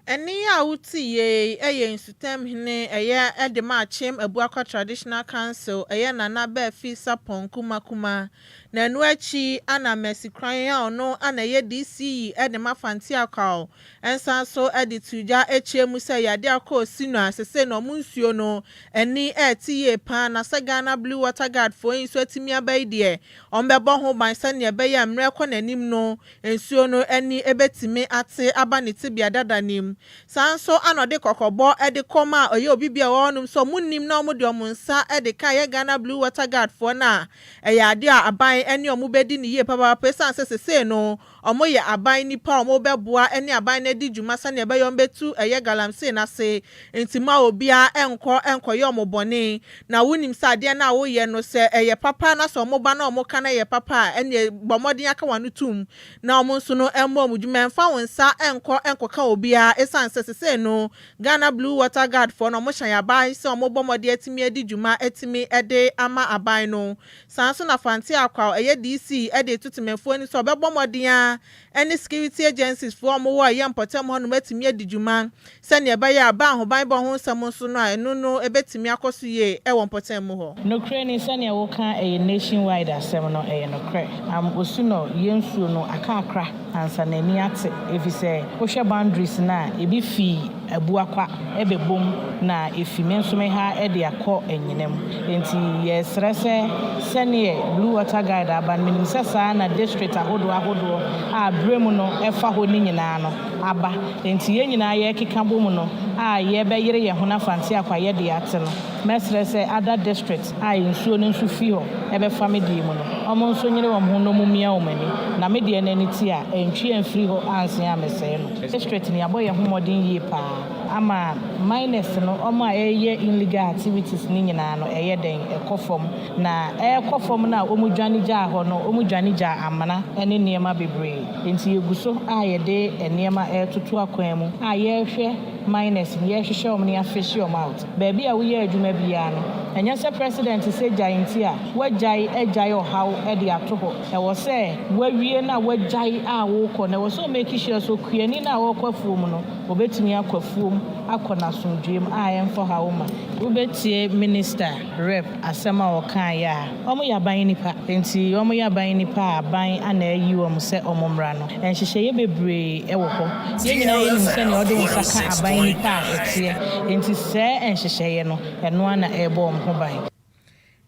Ɛne a wote yie ɛyɛ nsutamhene ɛyɛ ɛde ma Akyem Abuakwa Traditional Council, ɛyɛ Nana Baafi Sapɔn Kumakuma. Na ɛno akyi ana Mercy Kran a ɔno ana ɛyɛ DCE ɛde ma Fanteakwaw ɛnsan so ɛde to dwa akyire mu sɛ yade akɔ osi no a sese na ɔmo nsuo no ani ɛɛte yie paa, na sɛ Ghana Blue Water Guard foɔ yi nso atumi aba yi deɛ, ɔmo bɛbɔ ho ban sɛnea ɛbɛyɛ a mmerɛ kɔ n'anim no nsuo no ani ebɛtumi ate aba ne tibea dada nim. Saa nso ana ɔde kɔkɔbɔ ɛde kɔm a ɔyɛ obi bi a ɛwɔ hɔnom sɛ ɔmo nim na ɔmo de ɔmo nsa ɛde ka yɛ Ghana Blue Water Guard foɔ no a, ɛyɛ adeɛ a aban ɛne ɔmo bɛdi ne yie papaapa, esan sɛ sesei no ɔmo yɛ aban nipa a ɔmo bɛboa ɛne aban no adi dwuma sɛnea ɛbɛyɛ ɔmo bɛtu ɛyɛ galamsey n'ase. Nti mu a obiara ɛnkɔ ɛnkɔyɛ ɔmo bɔne, na wonim sɛ adeɛ no a woyɛ no sɛ ɛyɛ papa na sɛ ɔmo ba na ɔmo ka no yɛ papa a, ɛneɛ bɔ mmɔden aka wɔn ano tum na ɔmo nso no ɛmmɔ ɔmo dwuma, ɛmfa wɔn nsa ɛnkɔ ɛnkɔka obiara, esan sɛ sesei no Ghana Blue Water Guard foɔ no ɔmo hyɛn aban sɛ ɔmo bɔ mmɔden atumi adi dwuma atumi ɛde ama aban no. Saa nso na Fante Akwa ɛyɛ DC ɛde etu temamufoɔ ani sɛ ɔbɛbɔ mmɔden a ɛne security agencies foɔ a wɔwɔ ɛyɛ mpɔtam hɔnom atumi adi dwuma sɛnea ɛbɛyɛ aba ahobanbɔ ho nsɛm nso no a ɛno no ɛbɛtumi akɔ so yie ɛwɔ mpɔtam mu hɔ. Nokorɛ ni, sɛnea woka ɛyɛ nationwide asɛm no, ɛyɛ nokorɛ. Osu no yɛn nsuo no aka akra ansa n'ani ate, ɛfiri sɛ wohwɛ boundaries no a, ebi fi Abuakwa ɛbɛbom na efi me nso me ha ɛde akɔ Anyinam. Nti yɛsrɛ sɛ sɛneɛ Blue Water Guard aba no, menim sɛ saa na district ahodoɔ ahodoɔ a berɛ mu no ɛfa hɔ no nyinaa no aba. Nti yɛn nyinaa yɛkeka bɔ mu no a yɛbɛyere yɛn ho na Fante Akwa yɛde ate no, mɛsrɛ sɛ other district a nsuo no nso fi hɔ ɛbɛfa me deɛ mu no, ɔmo nso nyere wɔn ho na ɔmo mia wɔn ani na me deɛ n'ani ti a ɛntwi amfiri hɔ ansen a mesɛe no. District no yɛabɔ yɛn ho mmɔden yie paa ama miners no, ɔmo a ɛyɛ illegal activities ne nyinaa no ɛyɛ den ɛkɔ fam, na ɛrekɔ fam no a ɔmo dwane gyaa hɔ no, ɔmo dwane gyaa amena ne nneɛma bebree. Nti yɛgu so a yɛde nneɛma ɛretoto akwan mu a yɛrehwɛ miners no, yɛrehwehwɛ wɔn ne yɛafish wɔn out. Baabi a woyɛ adwuma biara no, ɛnyɛ sɛ president sɛ gyae nti a woagyae agyae ɔhaw de ato hɔ. Ɛwɔ sɛ woawie no a woagyae a wokɔ no, ɛwɔ sɛ ɔmake sure sɛ okuani no a wɔrekɔ afuom no, obɛtumi akɔ afuom akɔ n'asomdwoe mu a ɛmfa haw ma. Wobɛtie minister rep asɛm a ɔkaeɛ a, ɔmo yɛ aban nipa, nti ɔmo yɛ aban nipa a aban ana ayi wɔn sɛ ɔmo mmra no, nhyehyɛeɛ bebree ɛwɔ hɔ. Yɛn nyinaa yɛnim sɛnea ɔde wo nsa ka aban nipa a ɛteɛ, nti sɛɛ nhyehyɛeɛ no ɛno ana ɛrebɔ wɔn ho ban.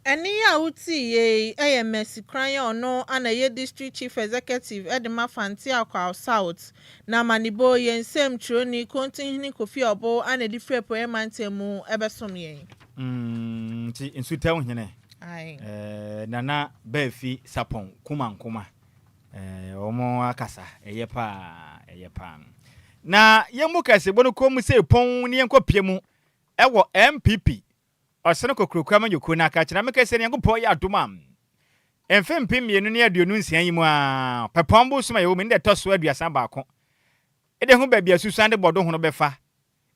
Ɛne a wotii yei ɛyɛ Mercy Kran a ɔno ana ɛyɛ district chief executive ɛde ma Fante Akwa South. Na amanibɔ yɛn nsɛm twerɛni Kontinhene Kofi Ɔbo ana ɛde firi Apueeɛ Mantam mu ɛbɛsom yɛn. Nti nsutɛw hene Aye. Nana Baafi Sapɔn Kuma Nkoma wɔn akasa ɛyɛ paa, ɛyɛ paa. Na yɛn mu kɛse bɔ no kɔn mu sɛ pɔn ne yɛn kɔ pie mu ɛwɔ NPP ɔsene kokuroko amanyɔkuo no aka kyerɛ meka sɛ Nyankopɔn yɛ adom a, mfe 2026 yi mu a pɛpɔn bosom a yɛwɔ mu ne deɛ ɛtɔ so 31 ɛde ho baabi a susuan de bɔdo ho no bɛfa,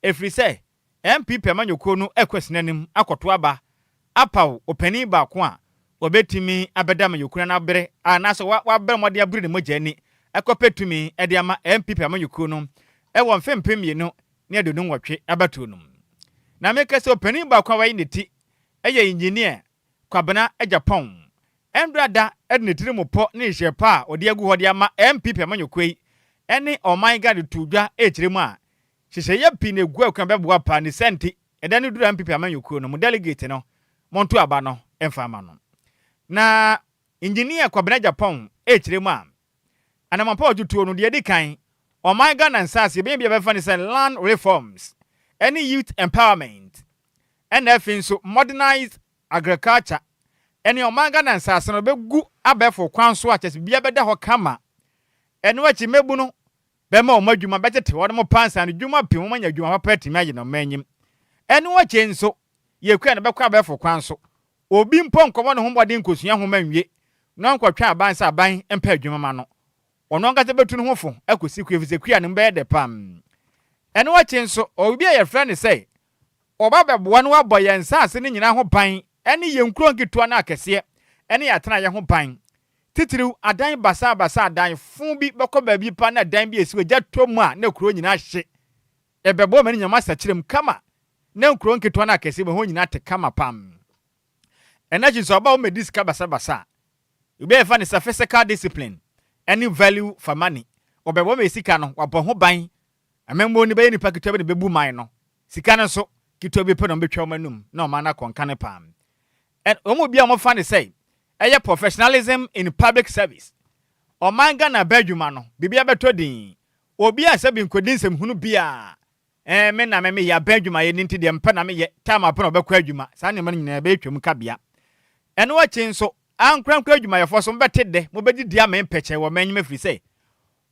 ɛfiri sɛ NPP amanyɔkuo no ɛkɔ sinanim akɔto aba apaw ɔpanin baako a wɔbɛtumi abɛda amanyɔkuo no abere anaasɛ wabrɛ mmɔden abere ne mogya ani ɛkɔpɛ tumi ɛde ama NPP amanyɔkuo no. wɔ mfe 2028 abatow no mu. Na meka sɛ ɔpanin baako a wayi ne ti yɛ Engineer Kwabena Agyapong. Ɛndora da de ne tiri mu pɔ ne nhyehyɛe pa a ɔde agu hɔ de ama NPP amanyɔkuo yi ne ɔman Ghana de too dwa rekyerɛ mu a, nhyehyɛeɛ pii na ɛgu akwan bɛboa paa ne saa nti ɛda no duru a NPP amanyɔkuo no mo delegate no monto aba no mfa mma no. Na Engineer Kwabena Agyapong rekyerɛ mu a, Anamɔn pa a wɔtutuo no, deɛ ɛdi kan, ɔman Ghana nsaase, yɛbɛnya bi a bɛfa no sɛ land reforms ɛne youth empowerment, ɛna afei nso modernized agriculture, ɛne ɔman Ghana nsaase no bɛgu abɛɛfo kwan so a kyerɛ sɛ biribiara bɛda hɔ kama. Ɛno akyi mmabunu no bɛma wɔn adwuma, bɛtete wɔn mo paa nsaano dwuma pii, wɔn anya adwuma papa atumi ayɛ na ɔman anyim. Ɛno akyi nso, yɛkua no bɛkɔ abɛɛfo kwan so. Obi mpo nkɔbɔ ne ho mmɔden nkosua nhoma nwie na ɔnkɔtwɛn aban sɛ aban mpɛ adwuma ma no. Ɔno ankasa betu ne ho fo akosi kua efisɛ kua no mu bɛyɛ dɛ paa. Ɛno akyi nso, ɔwɔ biribi a yɛfrɛ no sɛ ɔba bɛboa na wabɔ yɛn nsase no nyinaa ho ban ne yɛn nkuro nketewa ne akɛseɛ ne yɛn atenaeɛ ho ban. Titiriw, adan basabasa, adan fo bi bɛkɔ baabi pa na dan bi a esi hɔ gya tɔ mu a na kuro nyinaa hye. Ɛbɛboa ma ne nyinaa asakyera mu kama na nkuro nketewa ne akɛseɛ mu ɛhɔ nyinaa te kama pam. Ɛno akyi nso, ɔba a wɔmmɛdi sika basabasa a, obi a yɛfa no sɛ physical discipline ne value for money, ɔbɛboa ma sika no wabɔ ho ban. Amammuo no bɛyɛ nipa ketewa bi na ɛbɛbu man no. Sika no nso, ketewa bi pɛ na wɔbɛtwa wɔn anum na ɔman no akɔ nkane paa. Wɔn mu bi a wɔfa no sɛ ɛyɛ professionalism in public service. Ɔman Ghana bɛ adwuma no, biribiara bɛtɔ din. Obi a sɛbi nkɔdi nsɛmhunu biara, ɛɛ me na me meyɛ abɛn adwumayɛ no nti deɛ mpɛ na meyɛ, time apɛ na ɔbɛkɔ adwuma, saa nneɛma no nyinaa ɛbɛyɛ twam kabea. Ɛno akyi nso, ankorankoro adwumayɛfoɔ nso mobɛte dɛ, mobɛdidi amee mpɛkyɛɛ wɔ m'anim ɛfiri sɛ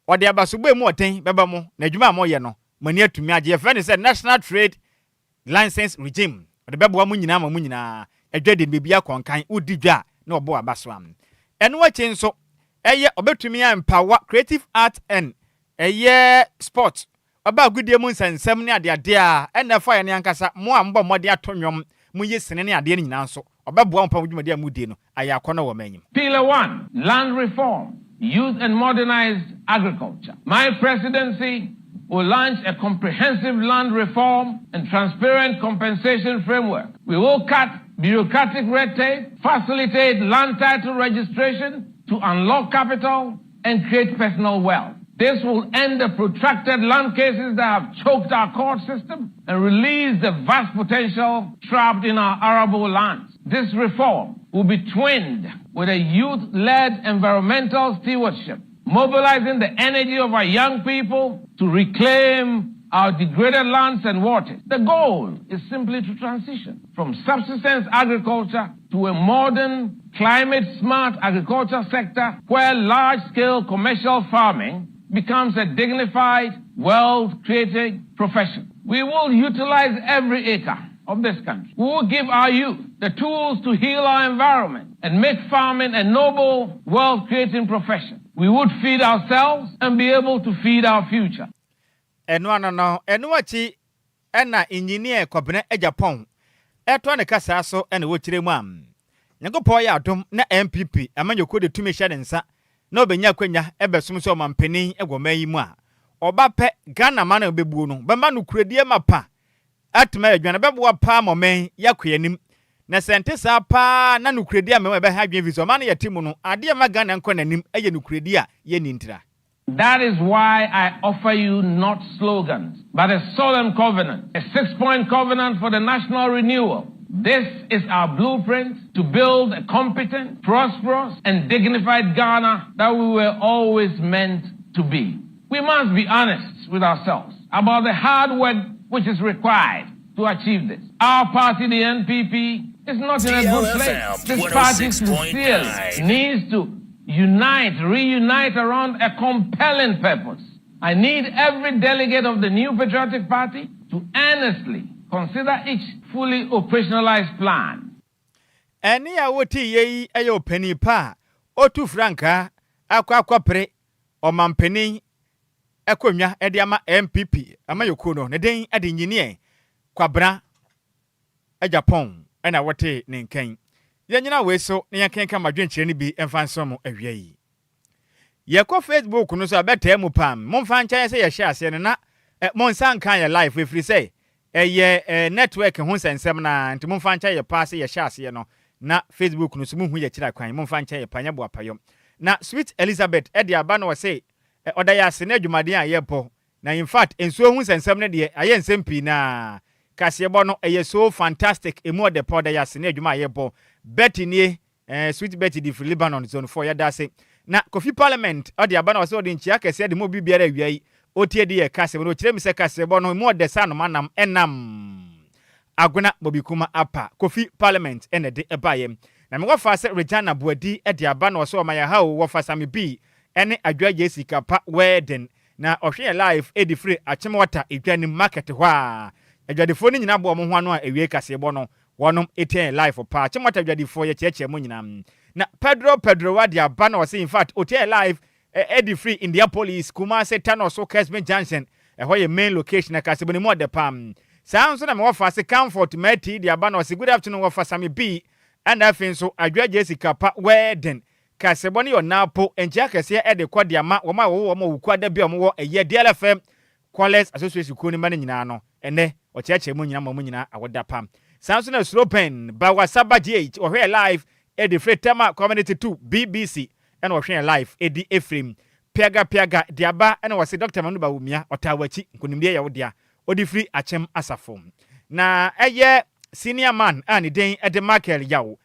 ɔde abasobɔ a emu ɔden bɛba mo na adwuma a moyɛ no, mo ani atumi agye. Yɛfrɛ no sɛ National Trade License Regime. Ɔde bɛboa mo nyinaa ma mo nyinaa adwadie no biribi akɔ nkan, wodi dwa a na wɔbɔ w'aba so. Ɛno akyi nso, ɛyɛ ɔbɛtumi a empower creative art and ɛyɛ sport, ɔba agodie mu nsɛnsɛm ne adeadeɛ a ɛna ɛfa yɛn ankasa, mo a mobɔ mmɔden ato nnwom, moyɛ sini ne adeɛ no nyinaa nso, ɔbɛboa mo pa mo dwumadie a modie no ayɛ akɔnnɔ wɔ m'anim. Pillar 1 Land Reform, Youth and Modernized Agriculture. My presidency will launch a comprehensive land reform and transparent compensation framework. We will cut bureaucratic red tape, facilitate land title registration to unlock capital and create personal wealth. This will end the protracted land cases that have choked our court system and release the vast potential trapped in our arable lands. This reform will be twinned with a youth-led environmental stewardship, mobilizing the energy of our young people to reclaim our degraded lands and waters. The goal is simply to transition from subsistence agriculture to a modern, climate-smart agriculture sector where large-scale commercial farming becomes a dignified, wealth-creating profession. We will utilize every acre of this country. We will give our youth the tools to heal our environment and make farming a noble, wealth-creating profession. We would feed ourselves and be able to feed our future. Ɛno ano no, ɛno akyi na Engineer Kwabena Agyapong ɛtoa ne kasaa so na wɔkyerɛ mu a, Nyankopɔn yɛ adom na NPP amanyɔkuo de tumi hyɛ ne nsa na ɔbɛnya akwanya bɛsom sɛ ɔmanpanin wɔ ɔman yi mu a, ɔba pɛ Ghana man a ɔbɛbuo no bɛma nokorɛdie mapa atumi ayɛ adwuma na ɛbɛboa paa ma ɔman yi akɔ yɛn anim. Na sɛ ɛnte saa paa na nokorɛdie amma mu a ɛbɛha adwene ɛfiri sɛ ɔman no yɛte mu no, adeɛ a ɛma Ghana nkɔ n'anim yɛ nokorɛdie a yɛnni ntira. That is why I offer you not slogans, but a solemn covenant, a six point covenant for the national renewal. This is our blueprint to build a competent, prosperous, and dignified Ghana that we were always meant to be. We must be honest with ourselves about the hard work which is required to achieve this. Our party, the NPP, is not in a good place. This party sincerely needs to unite, reunite around a compelling purpose. I need every delegate of the New Patriotic Party to earnestly consider each fully operationalized plan. Ɛnne a wotiiɛ yi yɛ ɔpanin pa a ɔtu frankaa akɔ akɔpere ɔmampanin akonnwa de ama NPP amanyɔkuo no. Ne din de Engineer Kwabena Agyapong na wotee ne nka yi. Yɛnnyina wei so na yɛnkenkan m'adwenkyerɛ no bi mfa nsõ mo awia yi. Yɛkɔ Facebook no so a, bɛtaa mu paa. Momfa nkyɛ yɛn sɛ yɛhyɛɛ aseɛ no na Mo nsa nka yɛ live ɛfiri sɛ ɛyɛ network ho nsɛnsɛm no ara nti momfa nkyɛ yɛ paa sɛ yɛhyɛ aseɛ no na Facebook no so monhu yɛ akyiri akwan momfa nkyɛ yɛ paa nyɛ boapayɔ. Na Sweet Elizabeth de aba na ɔse ɔda yɛ ase ne adwumaden a yɛbɔ na infact nsuo ho nsɛnsɛm no deɛ ayɛ nsɛm pii na kaseɛbɔ no ɛyɛ so fantastic ɛmu ɔdɛ paa ɔda yɛ ase ne adwuma a yɛbɔ. Betty nie Eh sweet Betty de firi Lebanon zone 4 yɛda ase. Na Kofi Parliament ɔde aba na ɔsɛ ɔde nkyia kɛseɛ de ma obi biara awia yi ɔtie de yɛ kasɛm no ɔkyerɛ mi sɛ kaseɛbɔ no emu ɔdɛ sɛ anoma nam ɛnam Agona Bobikuma apa Kofi Parliament ɛna ɛde ɛbaeɛ. Na me wɔfa sɛ Regina Boadi de aba na ɔsɛ ɔma yɛ ha o wɔfa Sami B ɛne Adwoa Jessica pa wedding na ɔhwɛ yɛ live ɛde firi Achimota edwa nim market hɔ a adwadifoɔ no nyina boa ɔmo ho ano a awiei kaseɛbɔ no Wɔnom etia yɛn life paa. Chimwata adwadifoɔ yɛkyeakyea mo nyinaa. Na Pedro Pedrowa de aba na ɔse infact otia yɛn live ɛde firi Indiapolis, Kumasi, Tanoso, Kesben Junction ɛhɔ yɛ main location na kasebo no mu ɔdɛ paa. Saa nso na me wɔfa ase Comfort Mati de aba na ɔse good afternoon wɔfa Sammy B ɛna afei nso Adwoa Jessica pa wedding kasebɔ no yɛ ɔnaapo nkyia kɛseɛ ɛde kɔ de ama wɔn a wɔwɔ wɔn wɔ Wukuada bi a wɔn wɔ ɛyɛ DLFM Callers Association kuo no mma no nyinaa no, ɛnnɛ, ɔkyerɛkyerɛ mu nyinaa ma wɔn nyinaa awoda pa. Saa nso na Suro Bɛn, Bawasaba GH, ɔhwɛɛ live de firi Tema Community 2, BBC, ɛna ɔhwɛɛ live de firi Piaga Piaga de aba ɛna ɔse Dɔkta Manu Bawumia, ɔtaa w'akyi, nkonimdie yɛ wo dea, ɔde firi Akyem Asafo. Na ɛyɛ Senior Man a ne din de Michael Yaw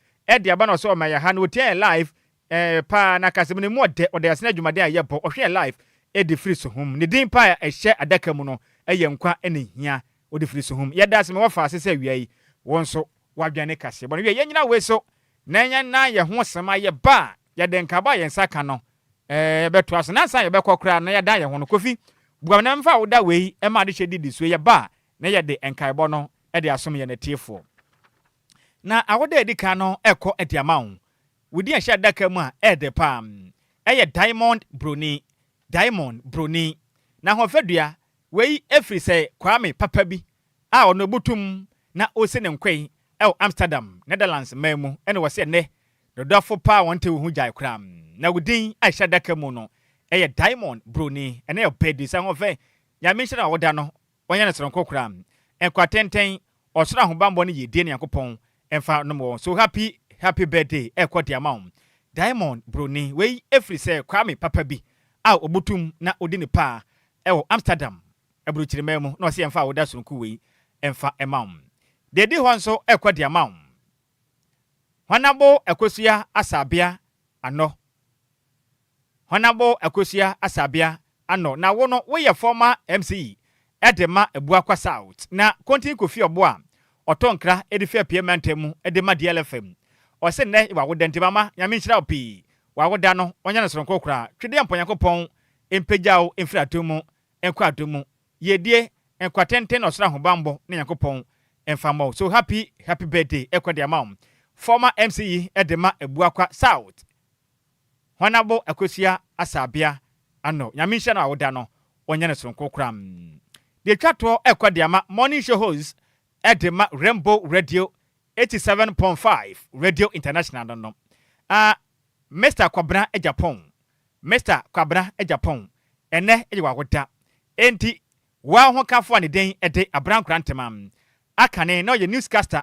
de aba na ɔse ɔma yɛ ha na ɔtiaa yɛ live Eh paa na kasɛm no mu ɔdɛ, ɔda yɛase n'adwumaden a yɛbɔ, ɔhwɛ yɛn life de firi suhum. Ne din paa a ɛhyɛ adaka mu no yɛ nkwa ne hia, ɔde firi suhum. Yɛda ase ma woafa ase sɛ awia yi wo nso woadwɛn ne kaseɛbɔ no. Wiɛ, yɛnnyina wei so na yɛnnan yɛn ho sema yɛba a yɛde nkaebɔ a yɛn nsa ka no eh bɛtoa so. Na ansa yɛbɛkɔ koraa na yɛadan yɛn ho no, Kofi, boa me na memfa wo da wei ma adehyɛ didi so. Yɛba a na yɛde nkaebɔ no de asom yɛn atiefoɔ. Na awoda a ɛdi kan no rekɔ de ama wo. Wo din a ɛhyɛ adaka mu a ɛyɛ dɛ paa. Ɛyɛ Diamond Broni. Diamond Broni. N'ahoɔfɛ dua, wei firi sɛ Kwame papa bi a ɔno abutum na ɔresi ne nkoe wɔ Amsterdam, Netherlands man mu na wɔse ɛnnɛ ne dɔfo paa a wɔnte wo ho gyae koraa. Na wo din a ɛhyɛ adaka mu no yɛ Diamond Broni. Ɛnnɛ yɛ ɔbɛ di sɛ ahoɔfɛ. Nyame nhyira wo da no Wɔnyɛ no soronko koraa. Nkwa tenten, ɔsoro ahobanbɔ ne yiedie Nyankopɔn mfa nom wɔn. So happy happy birthday ɛkɔ de ama wo Diamond broni. Wei ɛfiri sɛ Kwame papa bi a ɔbutum na ɔdi ne paa ɛwɔ Amsterdam aburokyiriman mu na ɔse yɛmfa awoda soronko wei mfa ma wo. Deɛ ɛdi hɔ nso ɛkɔ de ama wo Hwanabo Akosua Asabea Anɔ. Honourable Akosua Asabea Ano na wo no woyɛ former MC de ma Abuakwa South na Kontin Kofi Ɔbo a ɔtɔ nkra de fi Apia mantam mu de ma DLFM. Ɔse nnɛ yɛ w'awoda nti mama Nyame nhyira wo pii. W'awoda no ɔnyɛ no soronko koraa. Twedeɛ Nyankopɔn mpagya wo mfiri adom mu nkɔ adom mu. Yiedie, nkwa tenten na ɔsoro ahobanbɔ ne Nyankopɔn mfa mmɔ wo. So happy happy birthday ɛkɔ de ama wo former MC yi de ma Abuakwa South. Hɔnabo Akosua Asabea Ano Nyame nhyira no awoda no ɔnyɛ no soronko koraa. Deɛ ɛtwa toɔ ɛkɔ de ama Morning Show Host de ma Rainbow Radio 87.5 Radio International no no ah Mister Kwabena Agyapong Mister Kwabena Agyapong ɛnɛ yɛ w'awoda enti woa ho kafo a ne din de Abrankora Ntema akane na ɔyɛ newscaster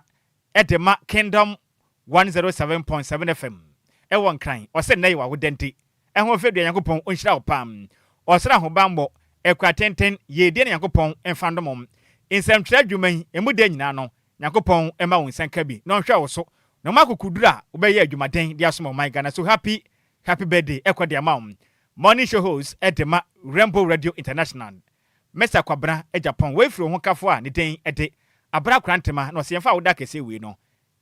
de ma Kingdom 107.7 FM wɔ Nkran. Ɔse nnɛ yɛ w'awoda nti ɛho fɛ dua Nyankopɔn ɔnhyira wo paa. Ɔsoro ahobanbɔ, akura tenten, yiedie na Nyankopɔn mfa ndom wo. Nsɛmtwerɛ adwuma yi emu da nyinaa no Nyankopɔn mma wo nsa nka bi na ɔnhwɛ wo so na ɔma akokoduru a wobɛyɛ adwumaden de asom ɔman Ghana so happy happy birthday ɛkɔ de ama wo. Morning show host de ma Rainbow Radio International Mister Kwabena Agyapong wei firi wo ho kafo a ne din de Abra Korantema na ɔse yɛmfa awoda kɛseɛ wei no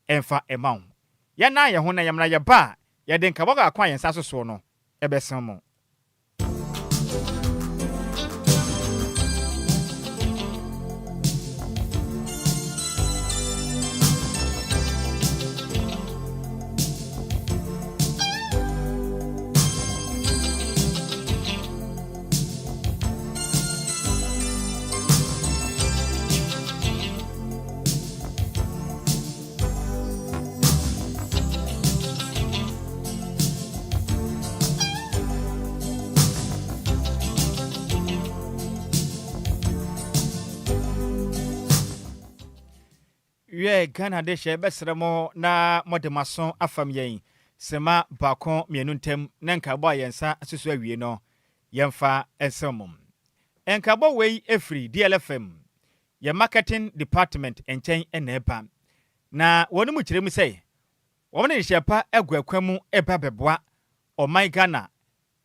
mfa mma wo. Yɛnnan yɛn ho na yɛmmra yɛba a yɛde nkabɔ baako a yɛn nsa so soɔ no bɛsem mo. Wiɛ, Ghana dehyeɛ bɛsrɛ mo na mode mo aso afam yɛn sema baako mienu ntam na nkaebɔ a yɛn nsa asusu awie no yɛmfa nsɛm mo. Nkaebɔ wei firi DLFM, yɛn marketing department nkyɛn na ɛba. Na wɔn mu kyerɛ mu sɛ wɔn de nhyehyɛe pa agu akwan mu reba abɛboa ɔman Ghana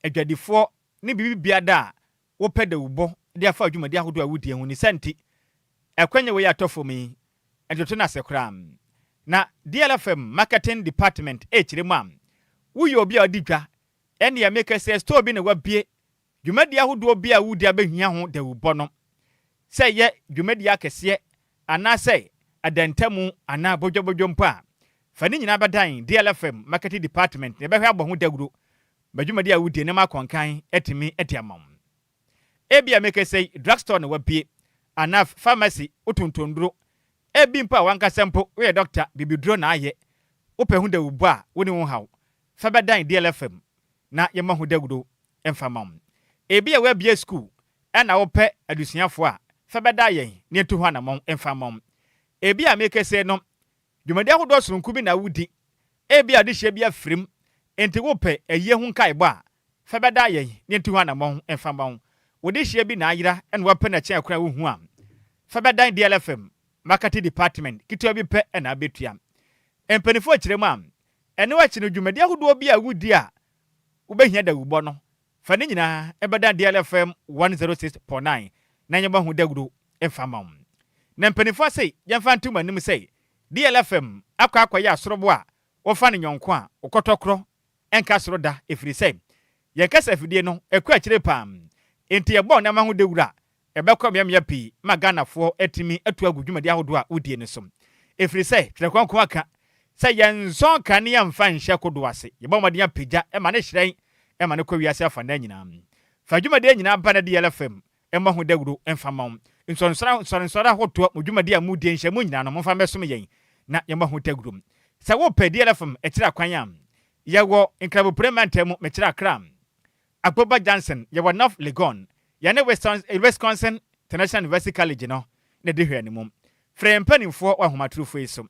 adwadifoɔ ne biribi biada a wopɛ dawubɔ de afa dwumadi ahodoɔ a wodie ho. Ne saa nti, ɛkwanya wei a atɔ fam yi, ntoto no ase koraa. Na DLFM Marketing Department rekyerɛ mu a, woyɛ obi a ɔdi dwa, ɛnneɛ meka sɛ store bi na wabue, dwumadi ahodoɔ bi a wodi abɛhia ho dawubɔ no, sɛ ɛyɛ dwumadi akɛseɛ anaasɛ adantamu anaa bodwobodwo mpo a, fa ne nyinaa bɛdan DLFM Marketing Department na yɛbɛhwɛ abɔ ho dawuro ma dwumadi a wodie no ma akɔnkan atumi de ama wo. Ebia mekasa yi, drugstore na wabue, anaa pharmacy, wotontɔn nnuro. Ebi mpo a w'ankasa mpo woyɛ dɔkta, bibiduro na ayɛ. Wopɛ ho dawubɔ a, wonni ho haw. Fa bɛdan DLFM na yɛmmɔ ho dawuro mfa mma wo. Ebia woabue sukuu na wopɛ adesuafoɔ a, fa bɛda yɛn na yɛntu ho anammɔn mfa mma wo. Ebia mekasa yi no, Dwumadi ahodoɔ sononko bi na wodi. Ebia adehyeɛ bi afirim, enti wopɛ ayie ho nkaebɔ a, fa bɛda yɛn na yɛntu ho anammɔn mfa mma wo. Wo dehyeɛ bi na ayera na woapɛ no akyɛn kwan a wonhu a, fa bɛdan DLFM Marketing Department, ketewa bi pɛ na wobɛtua. Mpanimfoɔ kyerɛ mu a, ɛno akyi no dwumadi ahodoɔ bi a wodi a wobɛhia dawubɔ no, Fa ne nyinaa bɛdan DLFM 106.9 na yɛmmɔ ho dawuro mfa mma wo. Na mpanimfoɔ se yɛmfa nto mo anim sɛ DLFM akɔ akɔyɛ asorobo a wɔfa no nyɔnko a ɔkɔtɔkorɔ nka soro da ɛfiri sɛ yɛn kasafidie no ɛkɔ akyire paa enti yɛbɔ nneɛma ho dawuro a Ɛbɛkɔ mmeammea pii ma Ghanafoɔ atumi atu agu dwumadi ahodoɔ a wodie no so. Ɛfiri sɛ, Twerɛ Kronkron aka sɛ yɛnsɔ nkanea mfa nhyɛ kodoɔ ase, yɛbɔ mmɔden apagya ma no hyerɛn ma no kɔ wiase afanaa nyinaa. Fa dwumadie nyinaa ba na DLFM mmɔ ho dawuro mfa mma wo. Nsɔrensɔre ahodoɔ, mo dwumadie a modie, nhyiamu nyinaa no, momfa mmɛsom yɛn na yɛmmɔ ho dawuro. Sɛ wopɛ DLFM akyiri akwan a, yɛwɔ Nkrabopire mantam mu, mekyerɛ Accra. Agboba Johnson, yɛwɔ North Legon, yɛne Wisconsin International University College no na ɛdi hwɛanimu. Frɛ yɛn mpanimfoɔ wɔ ahomatorofo yi so,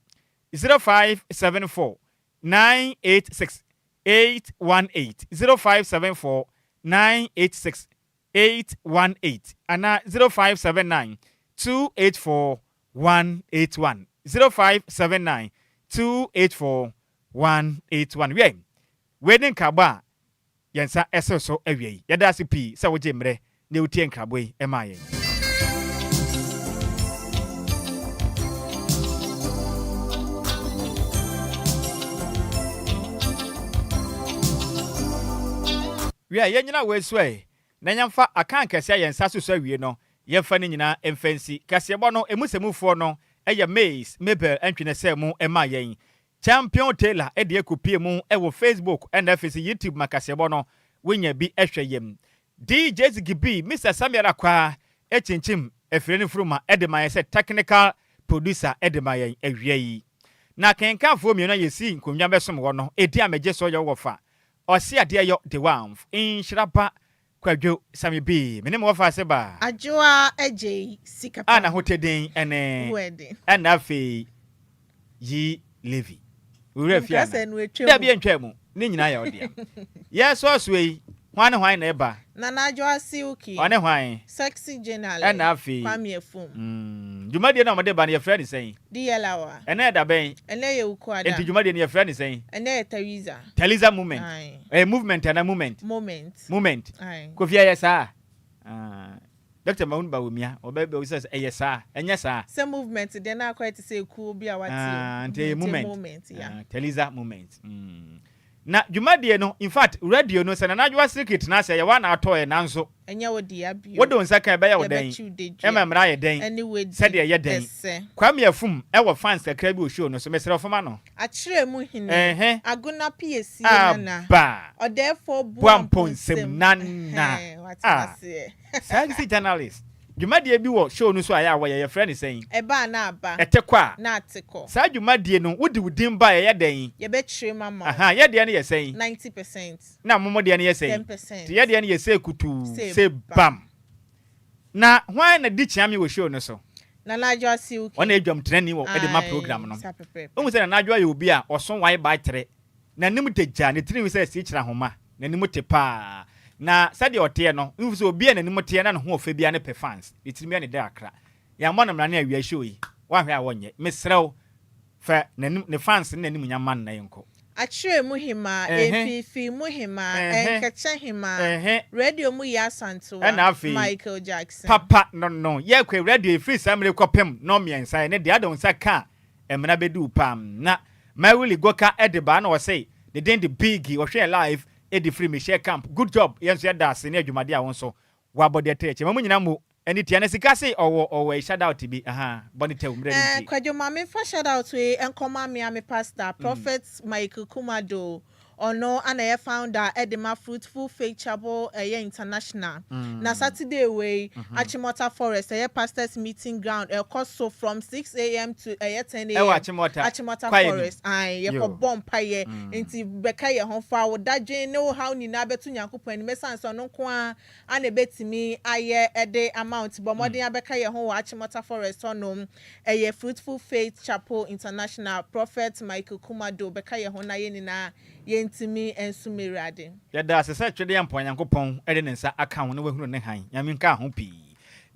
0574 986 818, 0574 986 818 anaa 0579 284 181, 0579 284 181. Wiɛ, wei ne nkaabɔ a Yɛn nsa sew so awiei. Yɛda ase pii sɛ wogyee mmerɛ na wotiee nkrabɔ yi maa yɛn. Wiɛ, yɛnnyina wei so ɛ, na yɛmfa akan kɛse a yɛn nsa so so awie no, yɛmfa ne nyinaa mfa nsi. Kaseɛbɔ no, emu sɛmufoɔ no yɛ Mays Mabel Ntwenɛsɛɛ mu maa yɛn. Champion Taylor de akɔpue mu wɔ Facebook na afei nso YouTube ma kaseɛbɔ no wonya bi hwɛ yam. DJ Ziggy B, Mister Samuel Akwaa kyinkyim afire no mfuruma de ma yɛn sɛ technical producer de ma yɛn awia yi. Na akenkanfoɔ mmienu a yɛsii nkonnwa bɛsom wɔ no, edin a megye so yɛ wɔfa Ɔse adeɛ yɔ Dewamf, Nhyira ba Kwadwo Sammy B, me ne me wɔfa ase ba. Adwoa Adjei sika pa. A n'ahotɛ din ne. Wedding. Ɛna afei Yi Levi. Wo werɛ afi Menka ana? sɛ ɛno atwa Dabi mu. ɛntwaa mu. Ne nyinaa yɛ wo dea. Yɛresoasoa yi, hwan ne hwan na ɛba? Nana Adwoa Silky. Ɔne hwan? Sexy Jenale. Ɛna afei. Kwame Afum. Mm, dwumadie no a wɔde ba no yɛfrɛ no sɛn? DL Hour. Ɛnɛ yɛ da bɛn? Ɛnɛ yɛ Wukuada. Enti dwumadie no yɛfrɛ no sɛn? Ɛnɛ yɛ Theresa. Theresa Moment. Aye. Ɛyɛ movement anaa moment? Moment. Moment. Aye. Kofi ɛyɛ saa? Ah. Doctor Mahmoud Bawumia, ɔbɛ bɛ sɛ ɛyɛ saa, ɛnyɛ saa. Sɛ movement deɛ na akɔyɛ te sɛ ekuo bi a wate o. Ah, nti ɛyɛ moment. Moment, yeah. Ah, Teliza moment. Mm. Na dwumadie no, in fact, radio no sɛ Nana Adwoa Siriki tena ase ɛyɛ wa na atɔ ɛ nanso. Ɛnyɛ wo dea bio. Wode wo nsa ka ɛbɛyɛ wo dɛn? Yɛbɛkyew dedua. Ɛma mmara ayɛ dɛn? Ɛne wadi Sɛdeɛ ɛyɛ dɛn? ɛsɛ. Kwame Afum ɛwɔ fans kakra bi wɔ show no so, mesrɛ wo fama no. Akyerɛ mu hene. Ɛhɛ. Agona piesie nana. Aba. Ɔdɛɛfoɔ Boa boa mpɔnsɛm mpɔnsɛm. nana. Ɛhɛn, wate Ah. aseɛ. Sexy journalist. Dwumadie bi wɔ show no so a ɛyɛ a wɔyɛ, yɛfrɛ no sɛn? Ɛba a na aba. Ɛte kɔ a. Na ate kɔ. Saa dwumadie no, wode wo din ba a, ɛyɛ dɛn? Yɛbɛkyerɛ mu ama wo. Ahaa, yɛ deɛ no yɛ sɛn? 90%. Na mo mo deɛ no yɛ sɛn? 10%. Nti yɛ deɛ no yɛ sei kutuu, Sei sei bam. bam. Na hwan na di kyea me wɔ show no so? Nana Adwoa Silky. Ɔna adwam tenani wɔ de ma program no. Wohu sɛ Nana Adwoa yɛ obi a ɔso wae bae tere. N'anim te gya, ne tirinwi sɛ asikyire ahoma. N'anim te paa. Na sɛdeɛ ɔteɛ no, wohu sɛ obi a n'anim teɛ na ne ho ɔfɛ biara no pɛ fans. Ne tirim yɛ no dɛ kakra. Yɛammɔ no mmara ne awia show yi, woanhwɛ a wɔnyɛ. Mesrɛ wo, fa n'anim, ne fans ne n'animuonyam ma no na yɛnkɔ. Akyerɛ mu hemaa, Mfimfini mu hemaa, Nkɛkyɛ hemaa, Radio mu Yaa Asantewaa, Ɛna afei, Michael Jackson. Papa no no, yɛkɔ radio ɛfiri saa mmerɛ yi kɔpem nnɔnmiɛnsa, ɛnɛ deɛ ade wo nsa ka a, mmena bɛdi wo pam. Na Mawuli Goka de baa na ɔse ne din de Biggie, ɔhwɛ yɛn live de firi Michelle Camp. Good job, yɛn nso yɛda ase ne adwumadeɛ a wo nso woabɔ de ataa akyi. Ma mo nyinaa mmu Ɛne tia na sika se ɔwɔ ɔwɔ ɛyi shout out bi ahaa bɔ ne tɛw mmerɛ no Eh nti. Kwadwo ma me nfa shout out wei nkɔ ma me a me pastor Prophet Michael Kumado ɔno ana ɛyɛ founder ɛde ma Fruitful Faith Chapel ɛyɛ international na Saturday wei Achimota Forest ɛyɛ pastors meeting ground ɛkɔ so from 6am to ɛyɛ 10am Ɛwɔ Achimota Achimota kwaeɛ nim. Forest ae yɛkɔ Yoo. bɔ mpaeɛ nti bɛka yɛ ho fa wo dadwen ne wo haw nyinaa bɛto Nyankopɔn anim ɛsiane sɛ ɔno nko ara a na ɛbɛtumi ayɛ de ama wo nti bɔ mmɔden abɛka yɛn ho wɔ Achimota Forest hɔnom. Ɛyɛ Fruitful Faith Chapel International, Prophet Michael Kumado bɛka yɛn ho na yɛn nyinaa yɛntumi nsom Awurade. Yɛda ase sɛ Twedeɛmpɔn Nyankopɔn de ne nsa aka wo na wahunu ne hann. Nyame nka ho pii.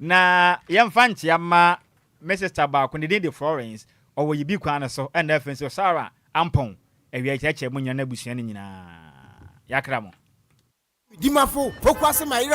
Na yɛmfa nkyea mma me sister baako, ne din de Florence, ɔwɔ Yibi kwan no so, ɛna afei nso Sarah Ampong, awia kyerɛkyerɛ mo nyina ne abusua no nyinaa. Yɛakra mo. Dimafo, Pokuase Mayera.